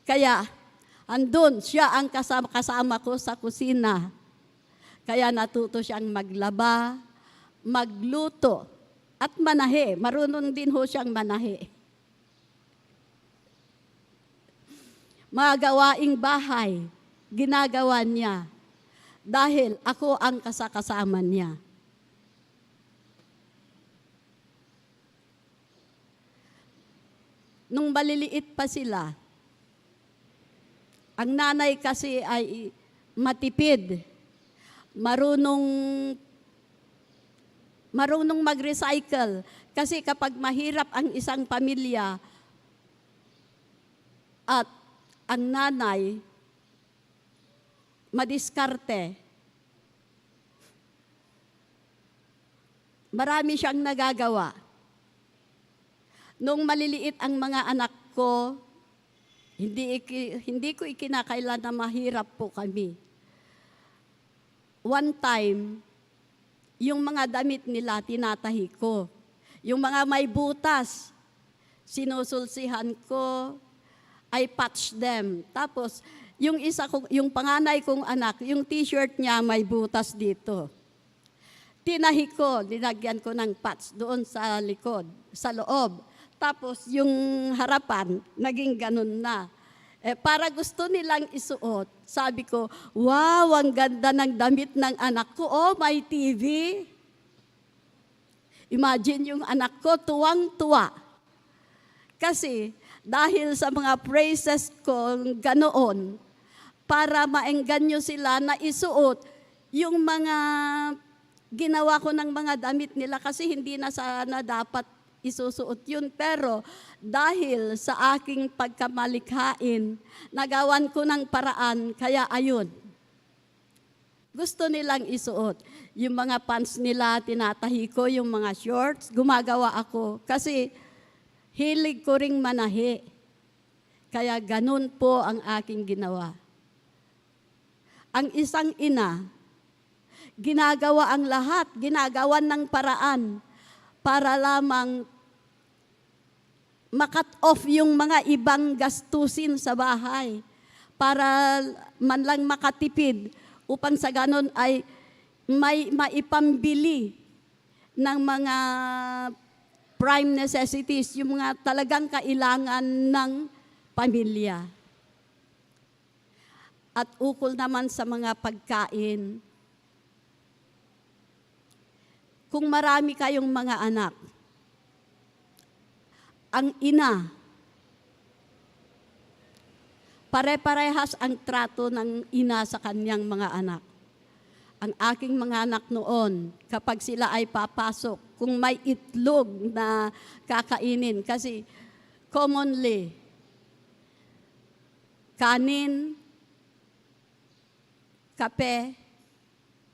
Kaya, andun, siya ang kasama, kasama ko sa kusina. Kaya natuto siyang maglaba, magluto, at manahi. Marunong din ho siyang manahi. Mga gawaing bahay, ginagawa niya. Dahil ako ang kasakasama niya. Nung maliliit pa sila, ang nanay kasi ay matipid, marunong, marunong mag-recycle. Kasi kapag mahirap ang isang pamilya at ang nanay, madiskarte, marami siyang nagagawa. Noong maliliit ang mga anak ko, hindi iki-, hindi ko ikinakailan na mahirap po kami. One time, yung mga damit nila, tinatahi ko. Yung mga may butas, sinusulsihan ko, I patch them. Tapos, yung isa ko, yung panganay kong anak, yung t-shirt niya may butas dito. Tinahi ko, linagyan ko ng patch doon sa likod, sa loob. Tapos, yung harapan, naging ganun na. Eh, para gusto nilang isuot, sabi ko, "Wow, ang ganda ng damit ng anak ko. Oh, may T V." Imagine yung anak ko, tuwang-tuwa. Kasi dahil sa mga praises ko ganoon, para maengganyo sila na isuot yung mga ginawa ko ng mga damit nila kasi hindi na sana dapat isusuot yun. Pero dahil sa aking pagkamalikhain, nagawan ko ng paraan, kaya ayun. Gusto nilang isuot. Yung mga pants nila, tinatahi ko, yung mga shorts, gumagawa ako. Kasi hilig ko ring manahi. Kaya ganun po ang aking ginawa. Ang isang ina, ginagawa ang lahat, ginagawan ng paraan para lamang makat off yung mga ibang gastusin sa bahay, para man lang makatipid, upang sa ganon ay may maipambili ng mga prime necessities, yung mga talagang kailangan ng pamilya. At ukol naman sa mga pagkain, kung marami kayong mga anak, ang ina, pare-parehas ang trato ng ina sa kanyang mga anak. Ang aking mga anak noon, kapag sila ay papasok, kung may itlog na kakainin, kasi commonly, kanin, kape,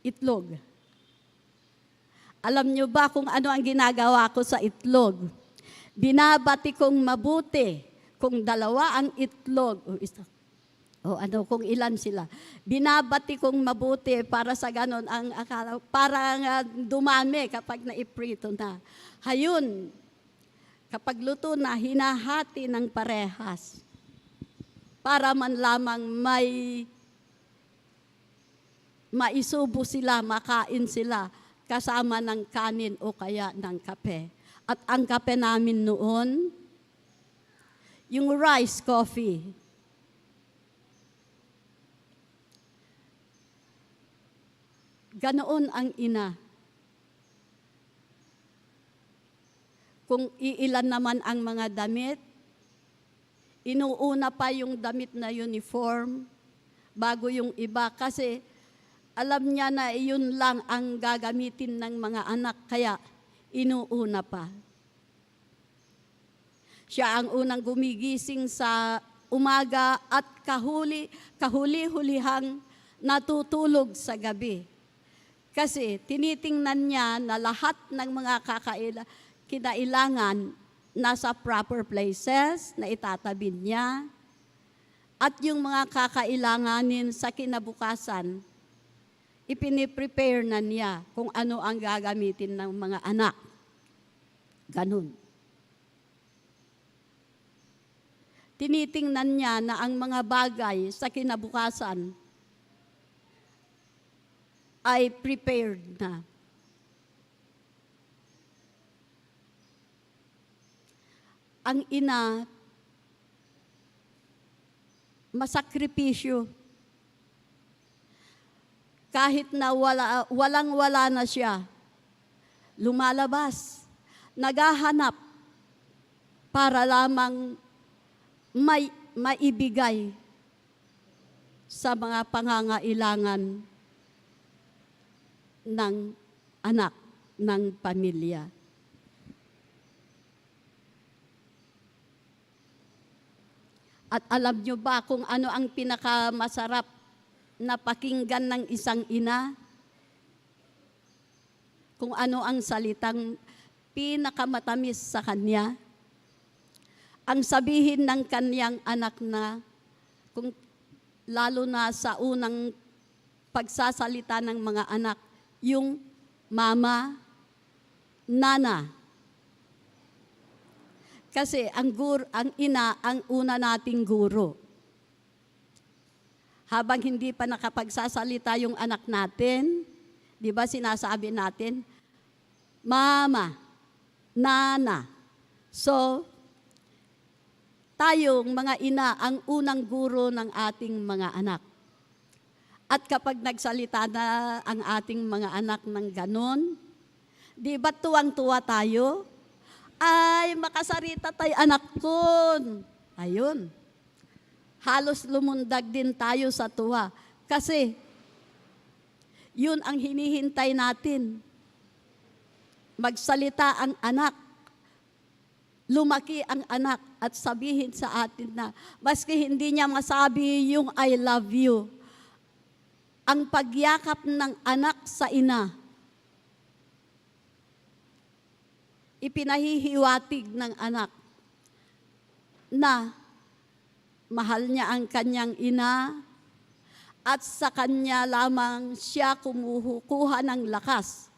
itlog. Alam nyo ba kung ano ang ginagawa ko sa itlog? Binabati kong mabuti kung dalawa ang itlog, o isa, o ano, kung ilan sila. Binabati kong mabuti para sa ganon ang akala, para nga dumami kapag naiprito na. Hayun, kapag luto na, hinahati ng parehas para man lamang may maisubo sila, makain sila kasama ng kanin o kaya ng kape. At ang kape namin noon, yung rice coffee. Ganoon ang ina. Kung iilan naman ang mga damit, inuuna pa yung damit na uniform bago yung iba kasi alam niya na iyon lang ang gagamitin ng mga anak, kaya inuuna pa. Siya ang unang gumigising sa umaga at kahuli-, kahuli-hulihang natutulog sa gabi. Kasi tinitingnan niya na lahat ng mga kakaila-, kinailangan nasa proper places, na itatabi niya, at yung mga kakailanganin sa kinabukasan, ipiniprepare na niya kung ano ang gagamitin ng mga anak. Ganun. Tinitingnan niya na ang mga bagay sa kinabukasan ay prepared na. Ang ina, masakripisyo. Kahit na wala, walang-wala na siya, lumalabas, naghahanap para lamang may maibigay sa mga pangangailangan ng anak, ng pamilya. At alam niyo ba kung ano ang pinakamasarap na pakinggan ng isang ina? Kung ano ang salitang pinakamatamis sa kanya? Ang sabihin ng kanyang anak na, kung lalo na sa unang pagsasalita ng mga anak, yung mama, nana. Kasi ang gur-, ang ina ang una nating guro. Habang hindi pa nakapagsasalita yung anak natin, di ba sinasabi natin, "Mama, Nana." So, tayong mga ina ang unang guro ng ating mga anak. At kapag nagsalita na ang ating mga anak ng ganon, di ba tuwang-tuwa tayo? "Ay, makasarita tay anak ko." Ayun. Halos lumundag din tayo sa tuwa. Kasi, yun ang hinihintay natin. Magsalita ang anak. lumaki ang anak at sabihin sa atin na, maski hindi niya masabi yung "I love you," ang pagyakap ng anak sa ina, ipinahihiwatig ng anak na mahal niya ang kanyang ina at sa kanya lamang siya kumukuha ng lakas.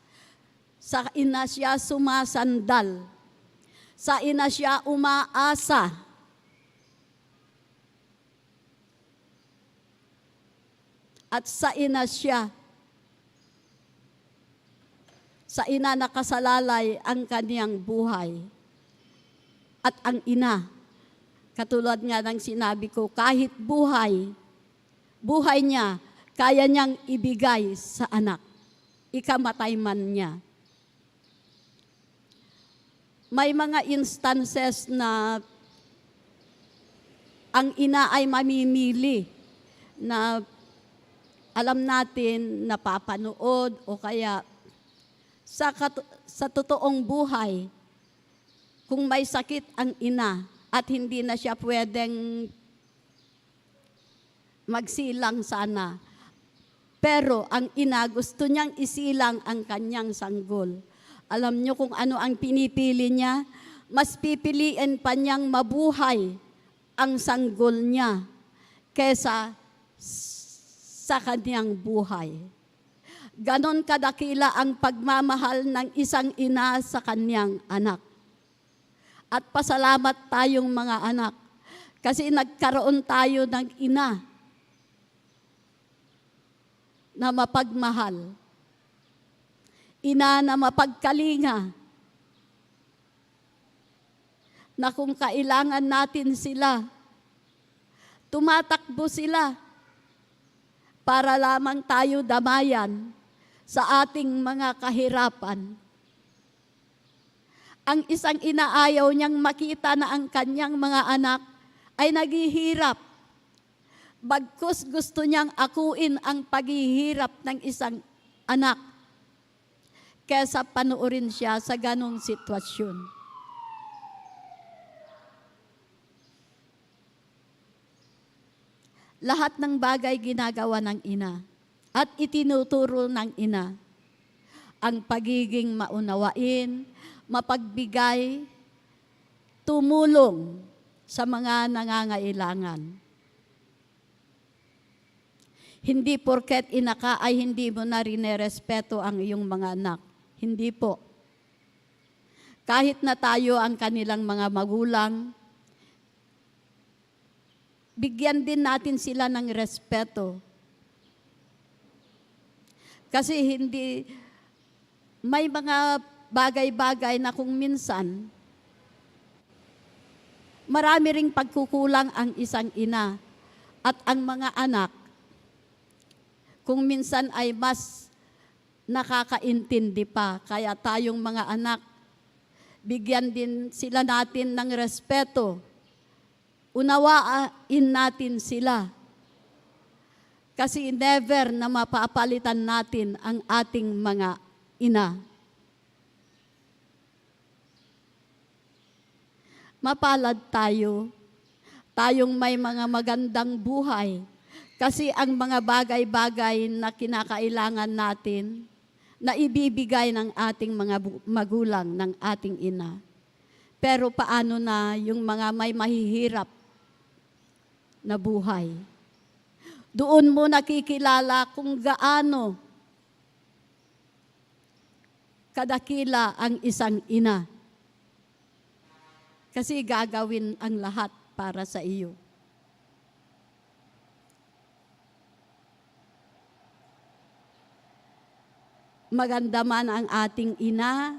Sa ina siya sumasandal. Sa ina siya umaasa. At sa ina siya, sa ina nakasalalay ang kaniyang buhay. At ang ina, katulad nga ng sinabi ko, kahit buhay, buhay niya, kaya niyang ibigay sa anak. Ikamatay man niya. May mga instances na ang ina ay mamimili na alam natin napapanood o kaya sa kat-, sa totoong buhay, kung may sakit ang ina at hindi na siya pwedeng magsilang sana. Pero ang ina, gusto niyang isilang ang kanyang sanggol. Alam niyo kung ano ang pinipili niya? Mas pipiliin pa niyang mabuhay ang sanggol niya kesa sa kanyang buhay. Ganon kadakila ang pagmamahal ng isang ina sa kanyang anak. At pasalamat tayong mga anak kasi nagkaroon tayo ng ina na mapagmahal, ina na mapagkalinga, na kung kailangan natin sila, tumatakbo sila para lamang tayo damayan sa ating mga kahirapan. Ang isang ina ayaw niyang makita na ang kanyang mga anak ay naghihirap. Bagkus gusto niyang akuin ang paghihirap ng isang anak kesa panuorin siya sa ganong sitwasyon. Lahat ng bagay ginagawa ng ina at itinuturo ng ina. Ang pagiging maunawain, mapagbigay, tumulong sa mga nangangailangan. Hindi porket ina ka ay hindi mo na rinerespeto ang iyong mga anak. Hindi po. Kahit na tayo ang kanilang mga magulang, bigyan din natin sila ng respeto. Kasi hindi, may mga bagay-bagay na kung minsan, marami ring pagkukulang ang isang ina at ang mga anak, kung minsan ay mas nakakaintindi pa. Kaya tayong mga anak, bigyan din sila natin ng respeto. Unawain natin sila. Kasi never na mapapalitan natin ang ating mga ina. Mapalad tayo, tayong may mga magandang buhay. Kasi ang mga bagay-bagay na kinakailangan natin, na ibibigay ng ating mga bu-, magulang, ng ating ina. Pero paano na yung mga may mahihirap na buhay? Doon mo nakikilala kung gaano kadakila ang isang ina. Kasi gagawin ang lahat para sa iyo. Maganda man ang ating ina,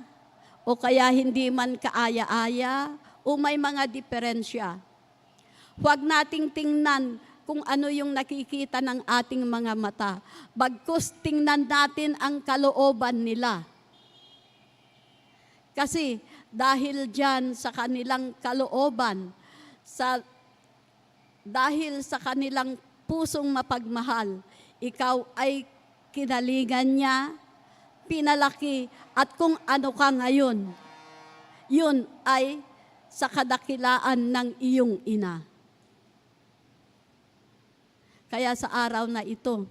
o kaya hindi man kaaya-aya, o may mga diferensya. Huwag nating tingnan kung ano yung nakikita ng ating mga mata. Bagkus tingnan natin ang kalooban nila. Kasi dahil diyan sa kanilang kalooban, sa, dahil sa kanilang pusong mapagmahal, ikaw ay kinalingan niya, pinalaki, at kung ano ka ngayon, yun ay sa kadakilaan ng iyong ina. Kaya sa araw na ito,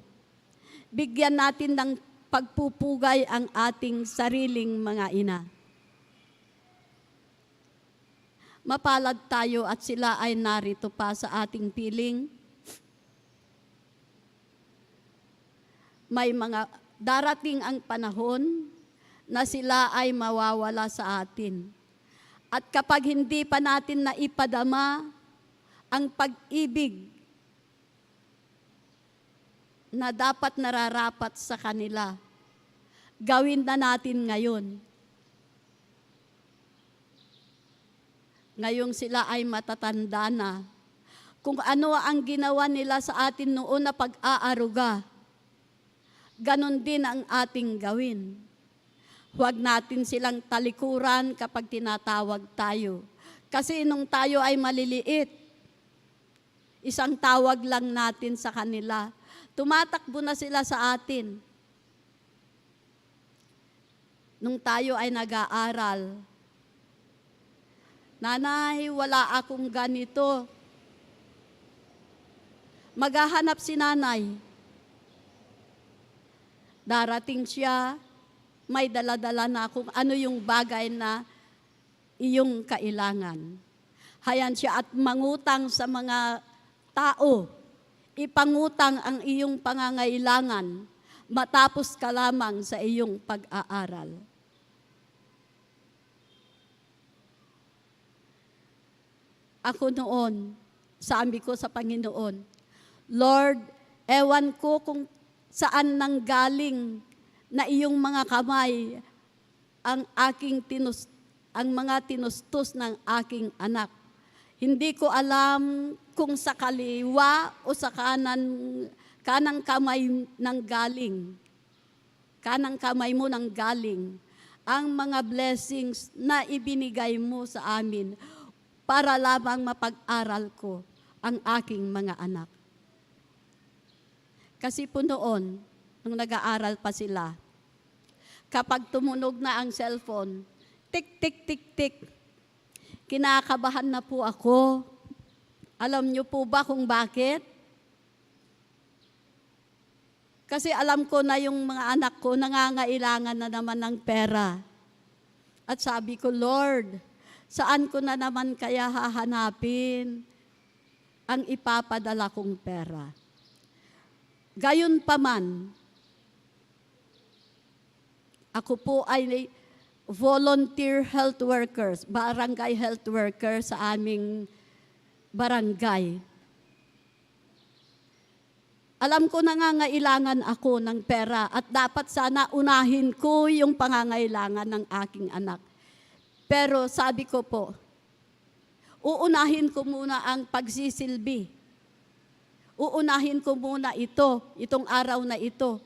bigyan natin ng pagpupugay ang ating sariling mga ina. Mapalad tayo at sila ay narito pa sa ating piling. May mga darating ang panahon na sila ay mawawala sa atin. At kapag hindi pa natin naipadama ang pag-ibig na dapat nararapat sa kanila, gawin na natin ngayon. Ngayong sila ay matatanda na, kung ano ang ginawa nila sa atin noon na pag-aaruga, ganun din ang ating gawin. Huwag natin silang talikuran kapag tinatawag tayo. Kasi nung tayo ay maliliit, isang tawag lang natin sa kanila, tumatakbo na sila sa atin. Nung tayo ay nag-aaral, "Nanay, wala akong ganito." Maghahanap si nanay. Darating siya, may daladala na kung ano yung bagay na iyong kailangan. Hayan siya at mangutang sa mga tao. Ipangutang ang iyong pangangailangan matapos ka lamang sa iyong pag-aaral. Ako noon, sabi ko sa Panginoon, "Lord, ewan ko kung saan nanggaling na iyong mga kamay ang aking tinus-, ang mga tinustos ng aking anak. Hindi ko alam kung sa kaliwa o sa kanan, kanang kamay nanggaling. Kanang kamay mo nanggaling ang mga blessings na ibinigay mo sa amin para lamang mapag-aral ko ang aking mga anak." Kasi po noon, nung nag-aaral pa sila, kapag tumunog na ang cellphone, tik, tik, tik, tik, kinakabahan na po ako. Alam niyo po ba kung bakit? Kasi alam ko na yung mga anak ko nangangailangan na naman ng pera. At sabi ko, "Lord, saan ko na naman kaya hahanapin ang ipapadala kong pera?" Gayunpaman, ako po ay volunteer health workers, barangay health worker sa aming barangay. Alam ko nangangailangan ako ng pera at dapat sana unahin ko yung pangangailangan ng aking anak. Pero sabi ko po, uunahin ko muna ang pagsisilbi. Uunahin ko muna ito, itong araw na ito.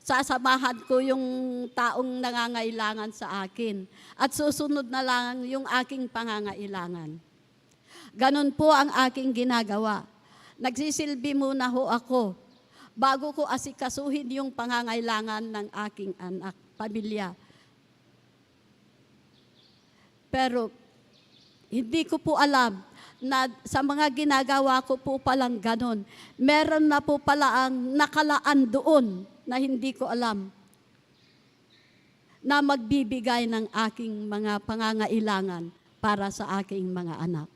Sasamahan ko yung taong nangangailangan sa akin. At susunod na lang yung aking pangangailangan. Ganun po ang aking ginagawa. Nagsisilbi muna ho ako bago ko asikasuhin yung pangangailangan ng aking anak, pamilya. Pero hindi ko po alam na sa mga ginagawa ko po palang ganun, meron na po pala ang nakalaan doon na hindi ko alam na magbibigay ng aking mga pangangailangan para sa aking mga anak.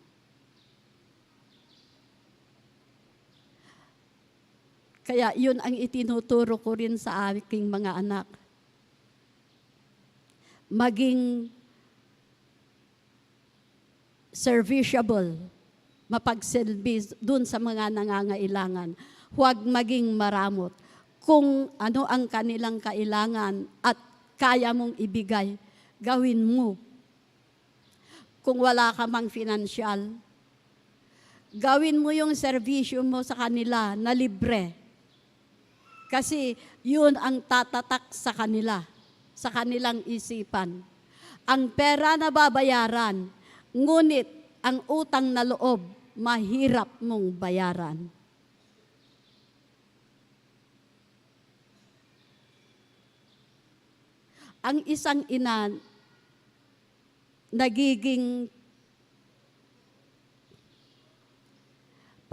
Kaya yun ang itinuturo ko rin sa aking mga anak. Maging serviceable, mapagsilbi dun sa mga nangangailangan. Huwag maging maramot. Kung ano ang kanilang kailangan at kaya mong ibigay, gawin mo. Kung wala ka mang financial, gawin mo yung serbisyo mo sa kanila na libre. Kasi yun ang tatatak sa kanila, sa kanilang isipan. Ang pera na babayaran, ngunit ang utang na loob, mahirap mong bayaran. Ang isang ina, nagiging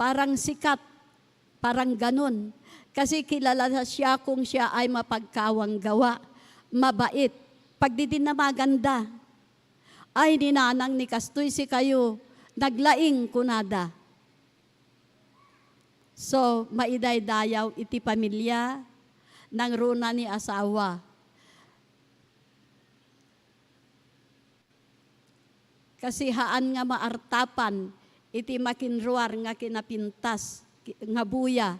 Arang sikat, parang ganun. Kasi kilala siya kung siya ay mapagkawang gawa, mabait. Pagdidinamaganda, "Ay, ni nanang ni kastoy sikayo, naglaing," kunada. So, maidaydayaw iti pamilya, nangruna ni asawa. Kasi haan nga maartapan iti makinruar nga kinapintas, ki-, nga buya,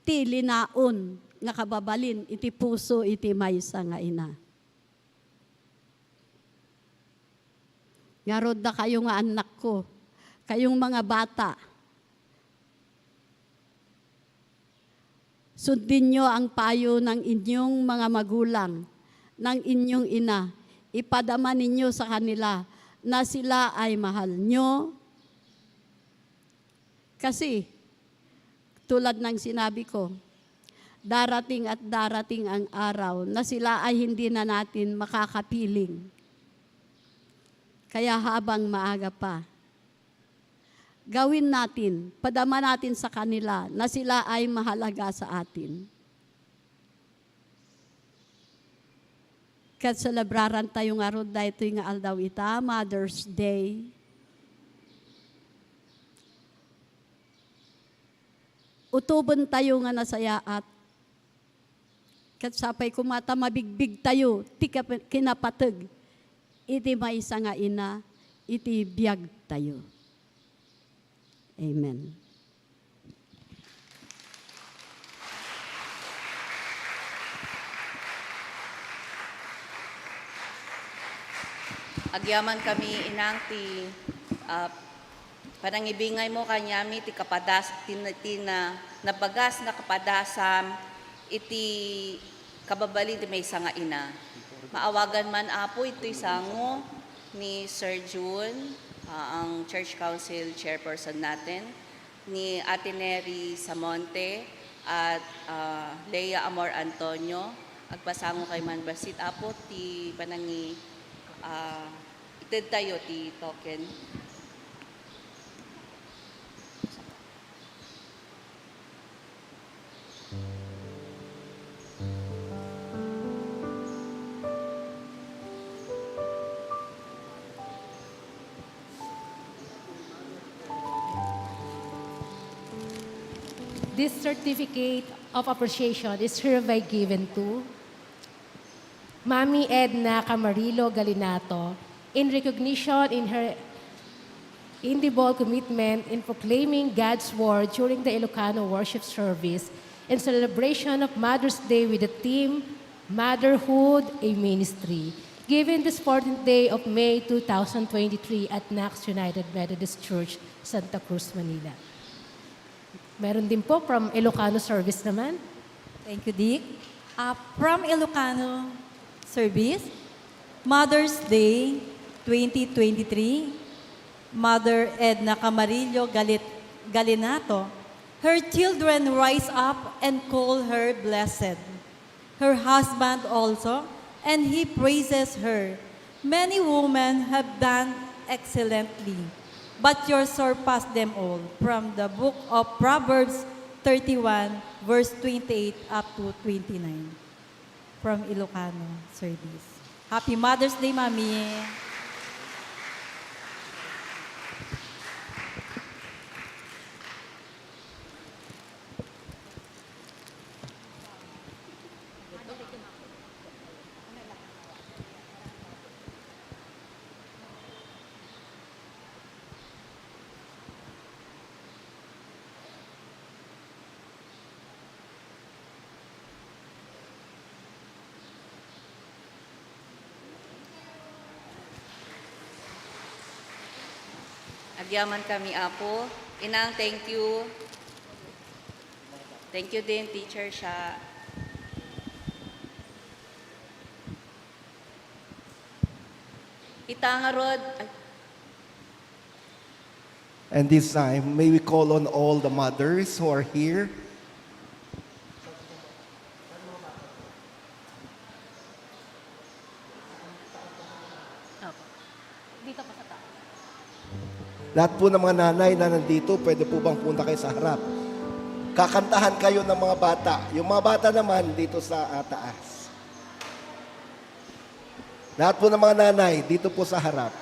ti linaon nga kababalin iti puso iti maysa nga ina. Ngarud, dakayo nga annakko, kayong mga bata, sundinyo ang payo ng inyong mga magulang, ng inyong ina. Ipadama ninyo sa kanila na sila ay mahal nyo. Kasi, tulad ng sinabi ko, darating at darating ang araw na sila ay hindi na natin makakapiling. Kaya habang maaga pa, gawin natin, padama natin sa kanila na sila ay mahalaga sa atin. Ket selebraran tayo ngarud daytoy nga aldaw ita, Mother's Day. Utoben tayo nga nasayaat. Ket sapay koma ta mabigbig tayo ti kap-, kinapateg iti maysa nga ina iti biag tayo. Amen. Agyaman kami, Inang, ti, ah, panangibingaymo kaniami ti kapadas-, ti, ti na-, nabagas nga kapadasam iti kababalin ti maysa nga ina. Maawagan man, Apo, itoy sango ni Sir Jun, ah, ang Church Council Chairperson natin, ni Ate Neri Samonte at, ah, Lea Amor Antonio. Agpasango kay man bassit, Apo, ti panangi-, ah, ited tayo ti token. This certificate of appreciation is hereby given to Mami Edna Camarillo Galinato, in recognition in her indelible commitment in proclaiming God's word during the Ilocano worship service in celebration of Mother's Day with the theme, Motherhood, a Ministry, given this fourteenth day of May two thousand twenty-three at Knox United Methodist Church, Santa Cruz, Manila. Meron din po from Ilocano Service naman. Thank you, Dick. Ah, from Ilocano Service, Mother's Day twenty twenty-three, Mother Edna Camarillo Galit-, Galinato, her children rise up and call her blessed. Her husband also, and he praises her. Many women have done excellently, but yours surpass them all. From the book of Proverbs thirty-one, verse twenty-eight up to twenty-nine. From Ilocano Service. Happy Mother's Day, Mami! Agyaman kami, Apo. Inang, thank you. Thank you din, Teacher Sha. Ita ngarud, ay. And this time, may we call on all the mothers who are here. Opo. Dito po sa taas. Lahat po ng mga nanay na nandito, pwede po bang punta kayo sa harap? Kakantahan kayo ng mga bata. Yung mga bata naman, dito sa, ah, taas. Lahat po ng mga nanay, dito po sa harap.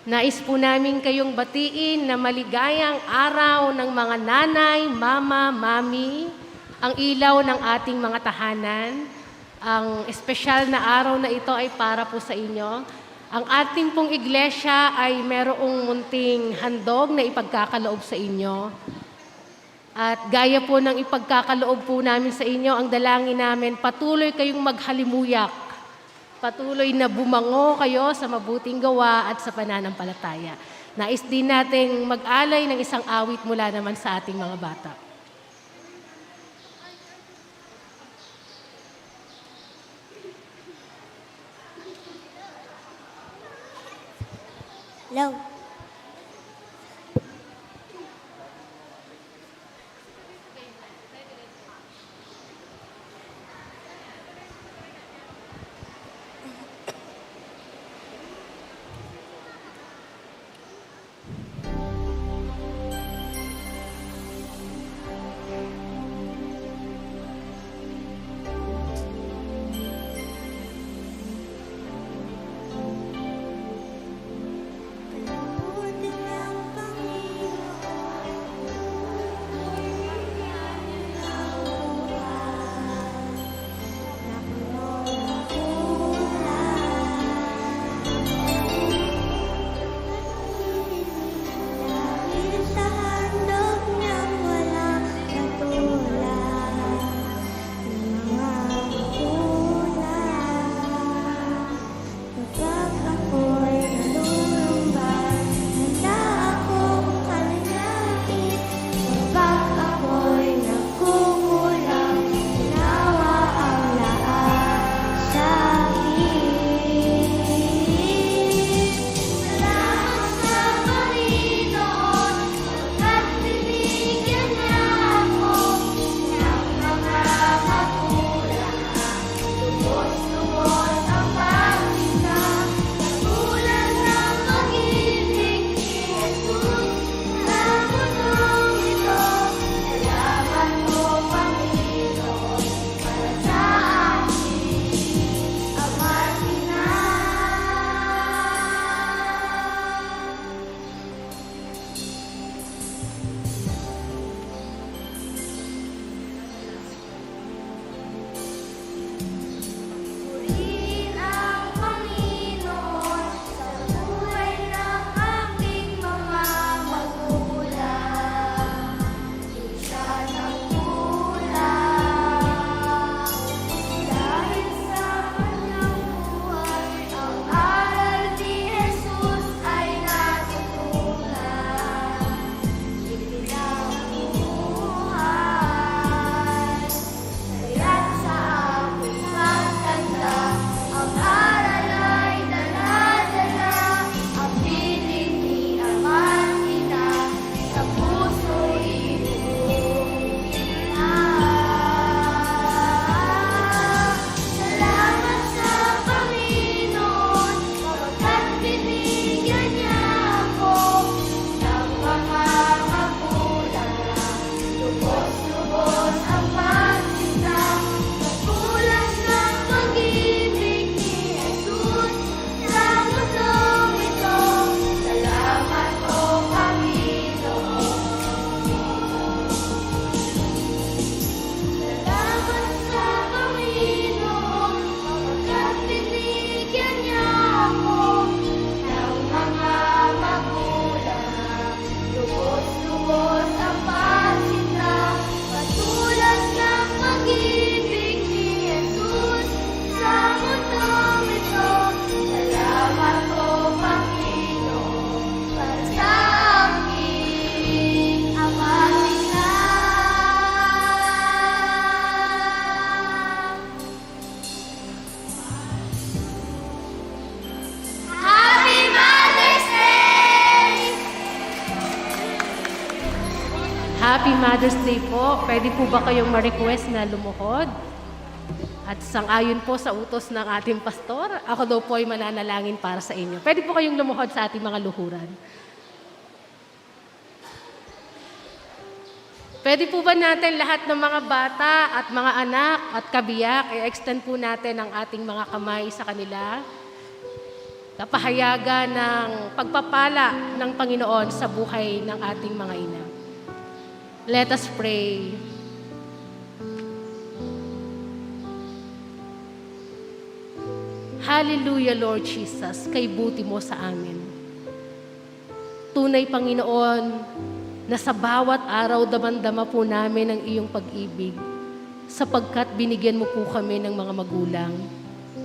Nais po namin kayong batiin na maligayang araw ng mga nanay, mama, mami, ang ilaw ng ating mga tahanan. Ang espesyal na araw na ito ay para po sa inyo. Ang ating pong iglesia ay merong munting handog na ipagkakaloob sa inyo. At gaya po ng ipagkakaloob po namin sa inyo, ang dalangin namin, patuloy kayong maghalimuyak. Patuloy na bumango kayo sa mabuting gawa at sa pananampalataya. Nais din nating mag-alay ng isang awit mula naman sa ating mga bata. Hello. Kapag ako'y nalulungbat, handa akong kalinain. Kapag ako'y nagkukulang, ginawa ang lahat sa akin. Salamat sa Panginoon, sapagkat binigyan niya ako ng mga magulang. Lubos-lubos ang pagsinta, katulad ng pag-ibig ni Jesus. Sa mundong ito, salamat po, Panginoon, para sa akin, Ama't Ina. Purihin ang Panginoon sa buhay ng aking mga magulang. Di siya nagkulang. Dahil sa kanyang buhay, ang aral ni Jesus ay natutunan. Ipinabuhay. Kaya't sa aking pagtanda, ang aral ay dala-dala, ang piling ni Ama't Ina sa puso'y ibubuti na. Salamat sa Panginoon, sapagkat binigyan niya ako ng mga magulang. Lubos-lubos ang pagsinta, katulad ng pag-ibig ni Jesus sa mundong ito. Salamat, O Panginoon. Salamat sa Panginoon, sapagkat binigyan niya ako ng mga magulang. Lubos-lubos ang pagsinta, katulad ng pag-ibig ni Jesus sa mundong ito. Salamat, O Panginoon, para sa aking Ama't Ina. Happy Mother's Day! Happy Mother's Day po. Pwede po ba kayong ma-request na lumuhod? At sang-ayon po sa utos ng ating pastor, ako daw po ay mananalangin para sa inyo. Pwede po kayong lumuhod sa ating mga luhuran. Pwede po ba natin lahat ng mga bata at mga anak at kabiyak, i-extend po natin ang ating mga kamay sa kanila? Kapahayagan ng pagpapala ng Panginoon sa buhay ng ating mga ina. Let us pray. Hallelujah, Lord Jesus, kay buti mo sa amin. Tunay, Panginoon, na sa bawat araw damandama po namin ang iyong pag-ibig, sapagkat binigyan mo po kami ng mga magulang.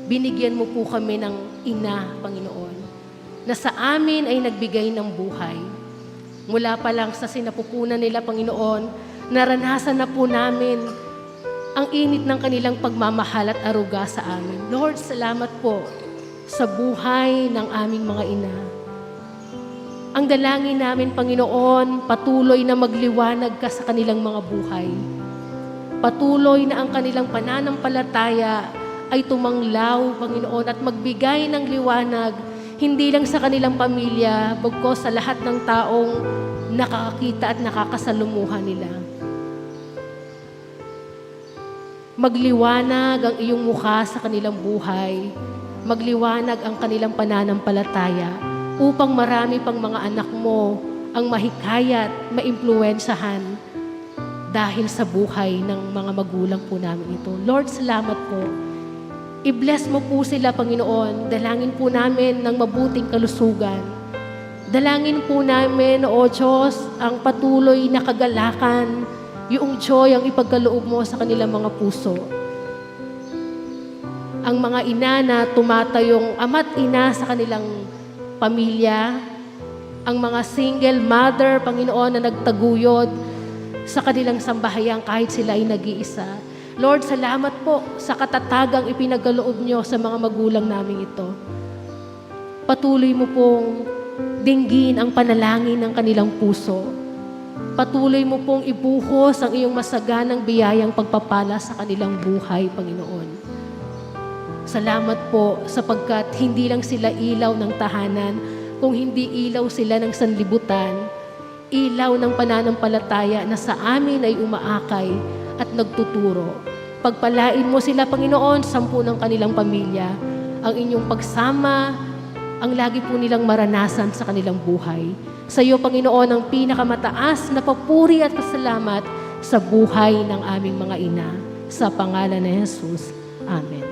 Binigyan mo po kami ng ina, Panginoon, na sa amin ay nagbigay ng buhay. Mula pa lang sa sinapupunan nila, Panginoon, naranasan na po namin ang init ng kanilang pagmamahal at aruga sa amin. Lord, salamat po sa buhay ng aming mga ina. Ang dalangin namin, Panginoon, patuloy na magliwanag ka sa kanilang mga buhay. Patuloy na ang kanilang pananampalataya ay tumanglaw, Panginoon, at magbigay ng liwanag, hindi lang sa kanilang pamilya, bagkus sa lahat ng taong nakakakita at nakakasalumuhan nila. Magliwanag ang iyong mukha sa kanilang buhay. Magliwanag ang kanilang pananampalataya upang marami pang mga anak mo ang mahikayat, maimpluwensyahan dahil sa buhay ng mga magulang po namin ito. Lord, salamat po. I-bless mo po sila, Panginoon. Dalangin po namin ng mabuting kalusugan. Dalangin po namin, O Diyos, ang patuloy na kagalakan, yung joy ang ipagkaloob mo sa kanilang mga puso. Ang mga ina na tumatayong ama't ina sa kanilang pamilya, ang mga single mother, Panginoon, na nagtaguyod sa kanilang sambahayan kahit sila ay nag-iisa. Lord, salamat po sa katatagang ipinagkaloob nyo sa mga magulang naming ito. Patuloy mo pong dinggin ang panalangin ng kanilang puso. Patuloy mo pong ibuhos ang iyong masaganang biyayang pagpapala sa kanilang buhay, Panginoon. Salamat po sapagkat hindi lang sila ilaw ng tahanan, kung hindi ilaw sila ng sanlibutan, ilaw ng pananampalataya na sa amin ay umaakay at nagtuturo. Pagpalain mo sila, Panginoon, sampu ng kanilang pamilya. Ang inyong pagsama, ang lagi po nilang maranasan sa kanilang buhay. Sa iyo, Panginoon, ang pinakamataas na papuri at pasalamat sa buhay ng aming mga ina. Sa pangalan ni Jesus. Amen.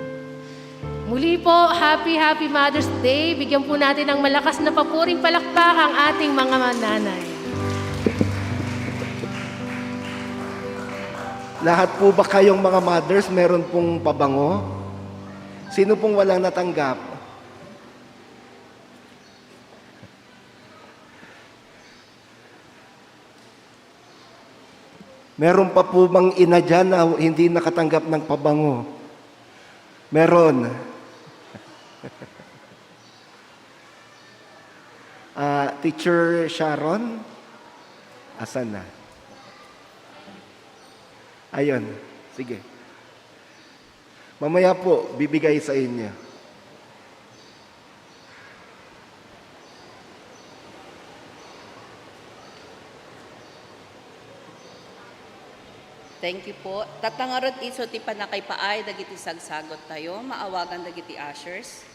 Muli po, happy, happy Mother's Day. Bigyan po natin ng malakas na papuring palakpak ang ating mga nanay. Lahat po ba kayong mga mothers meron pong pabango? Sino pong walang natanggap? Meron pa po bang ina dyan na hindi nakatanggap ng pabango? Meron. Ah, Teacher Sharon? Asan na? Ayun. Sige. Mamaya po, bibigay sa inyo. Thank you po. Tatngarud isu ti pannakaipaay dagiti sagsagut tayo. Maawagan dagiti ushers.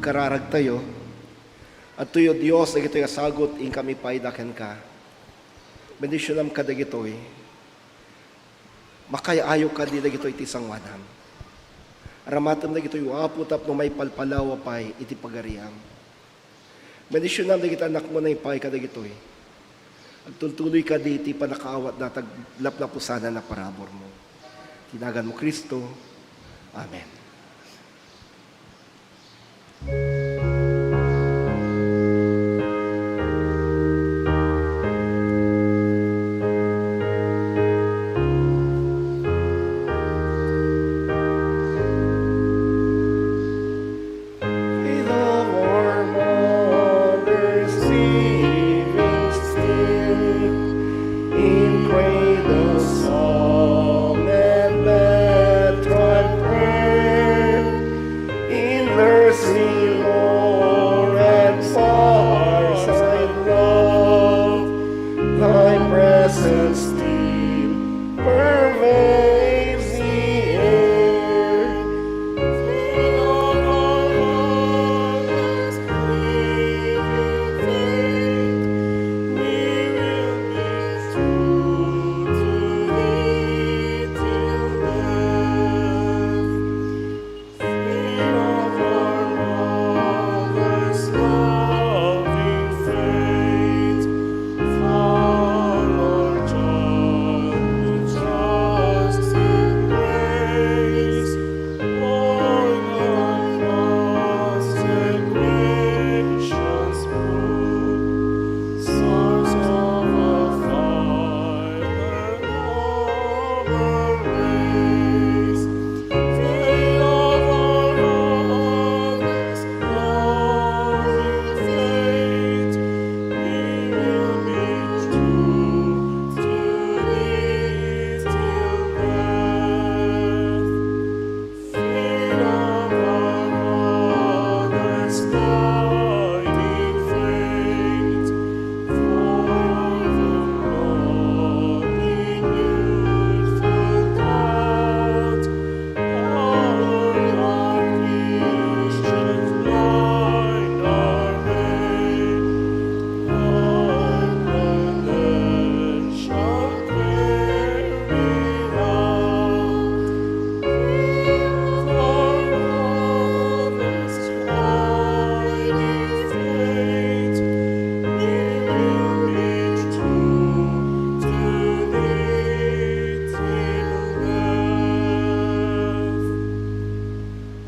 Kararagtayo, adtoy, O Dios, dagitoy a sagut, inkami pay da kenka. Bendisionam kadagitoy. Makay-ayo kadi dagitoy ti sanguanam. Aramatem dagitoy, O Apo, tapno maipalpalawa pay iti pagariam. Bendisionam dagiti anakmo, naipaay kadagitoy. Agtultuloy kadi ti pannakaawatda, ta aglapnapusanan a paraburmo. Iti naganmo, Cristo. Amen. Faith of our mothers living still, in cradle song and bedside prayer, in nursery lore and fireside love, thy presence still pervades the air. Fill our hearts with living faith, we will be true to thee till death. Faith of our mothers, loving faith, for our childhood trust and grace, Lord, thy consecration's fruit, source of a finer, noble race. Faith of our mothers, loving faith, we will be true to thee till death. Faith of our mothers, loving faith,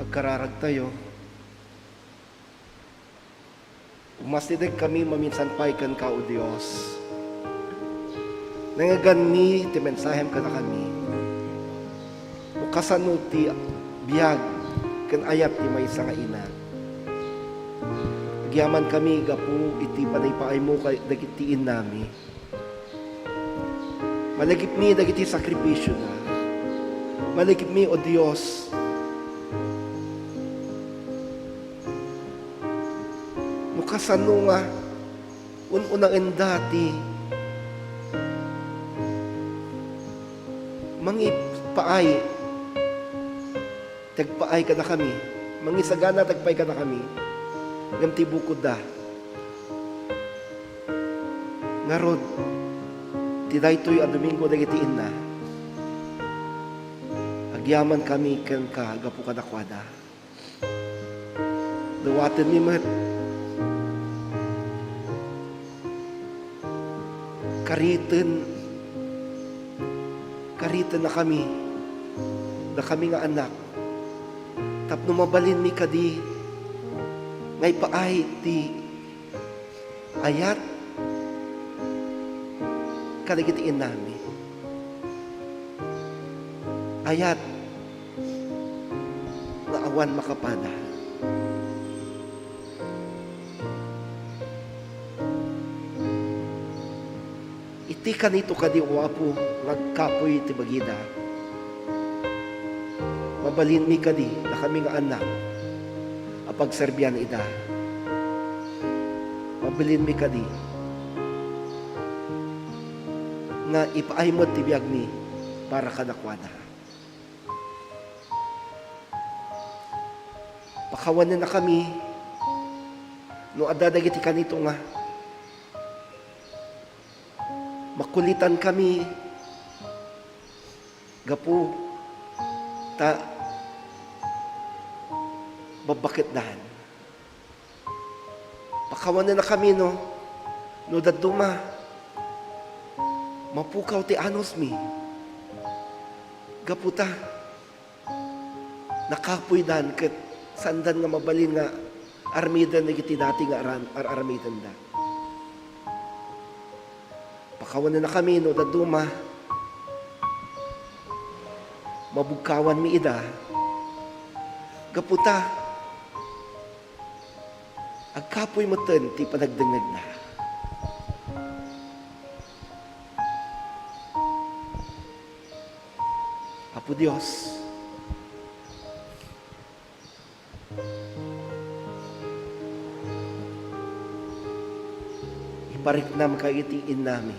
Agkararagtayo. Umasidegkami maminsan pay kenka, O Dios. Nangngeganmi ti mensahem kadakami. No kasano ti biag ken ayat ti maysa nga ina. Agyamankami gapu iti panaipaaymo kadagiti innami. Malagipmi dagiti sakripisiona. Malagipmi, O Dios, no kasano nga un-unaenda ti mangipaay, ti agpaay kadakami, mangisagana ti agpaay kadakami, ngem ti bukodda. Ngarud, ti daytoy a Domingo dagiti inna, agyamankami kenka gapu kadakuada. Dawatenmi met. Kariten, karitennakami, dakami nga anak, tapno mabalinmi kadi nga ipaay ti ayat kadagiti innami. Ayat nga awan makapada. Iti kanito kadi, O Apo, nga agkapuy ti bagida. Mabalinmi kadi, dakami nga anak, a pagserbian ida. Mabalinmi kadi nga ipaay met ti biagmi para kadakuada. Pakawanennakami No adda dagiti kanito nga makulitankami gapu ta babbaketdan, pakawanennakami no, no dadduma mapukaw ti anusmi gapu ta nakapoydan ket saandan nga mabalin nga armiden dagiti dati nga aran-, ar-armidenda. Pakawanennakami no dadduma mabugkawanmi ida gapu ta agkapoy metten ti panagdengngegna. Apo Dios, ipariknamka iti innami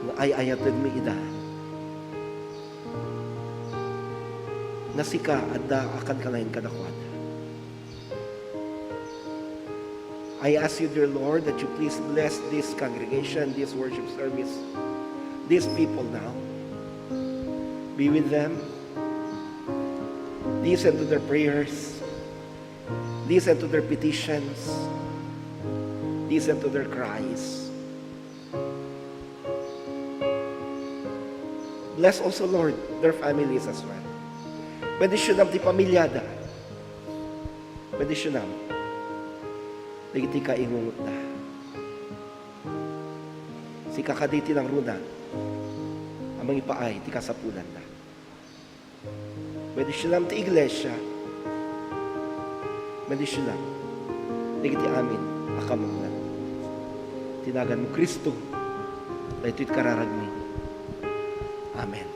nga ay-ayatenmi ida, nga sika adda a kankanayon kadakuada. I ask you, dear Lord, that you please bless this congregation, this worship service, these people now. Be with them. Listen to their prayers. Listen to their petitions. Listen to their cries. Bless also, Lord, their families as well. Bendisyonam ti pamiliada. Bendisyonam dagiti kaingungotda. Sika kadi ti nangruna a mangipaay ti kasapulanda. Bendisyonam ti iglesia. Bendisyonam dagiti amin a kamangnan. Ti naganmo, Cristo, daytoy ti kararagmi. Amen.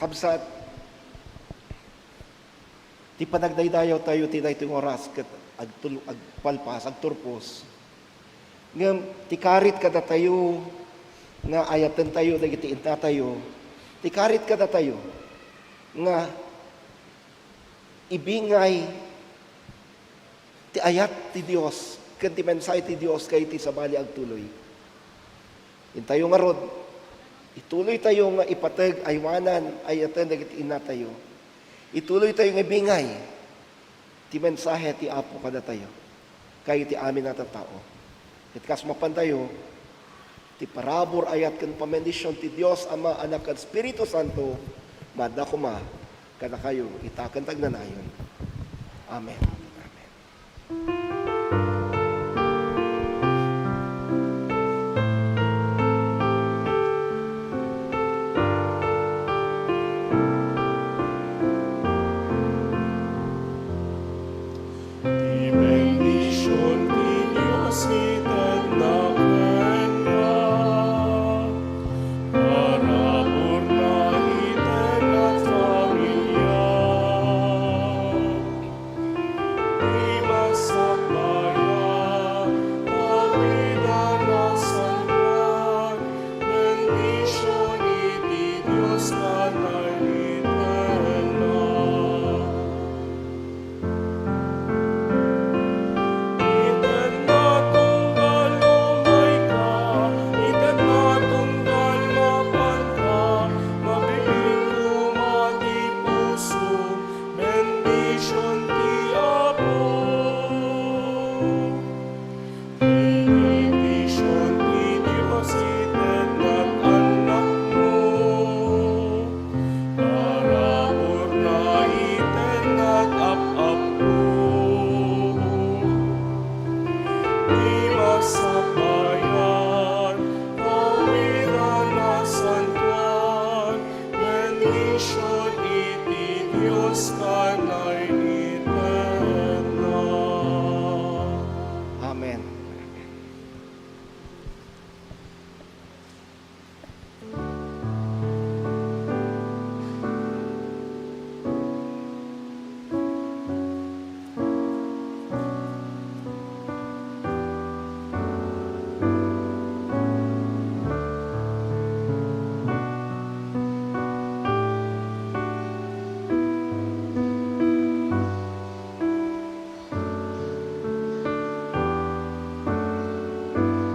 Kabsat, ti panagdaydayawtayo ti daytoy nga oras ket agtul-, agpalpas, agturpos. Ngem ti karit kadatayo nga ayatentayo dagiti innatayo, ti karit kadatayo nga ibingay ti ayat ti Dios ken ti mensahe ti Dios kadagiti sabali agtuloy. Intayo ngarud, ituloytayo nga ipateg, aywanan, ayaten dagiti innatayo. Ituloytayo nga ibingay ti mensahe ti Apo kadatayo, kadagiti amin a tattao. Ket kas mapantayo, ti parabur, ayat, ken pamendisyon ti Dios Ama, Anak, ken Espiritu Santo, maadda koma kadakayo ita ken ti agnanayon. Amen. Amen.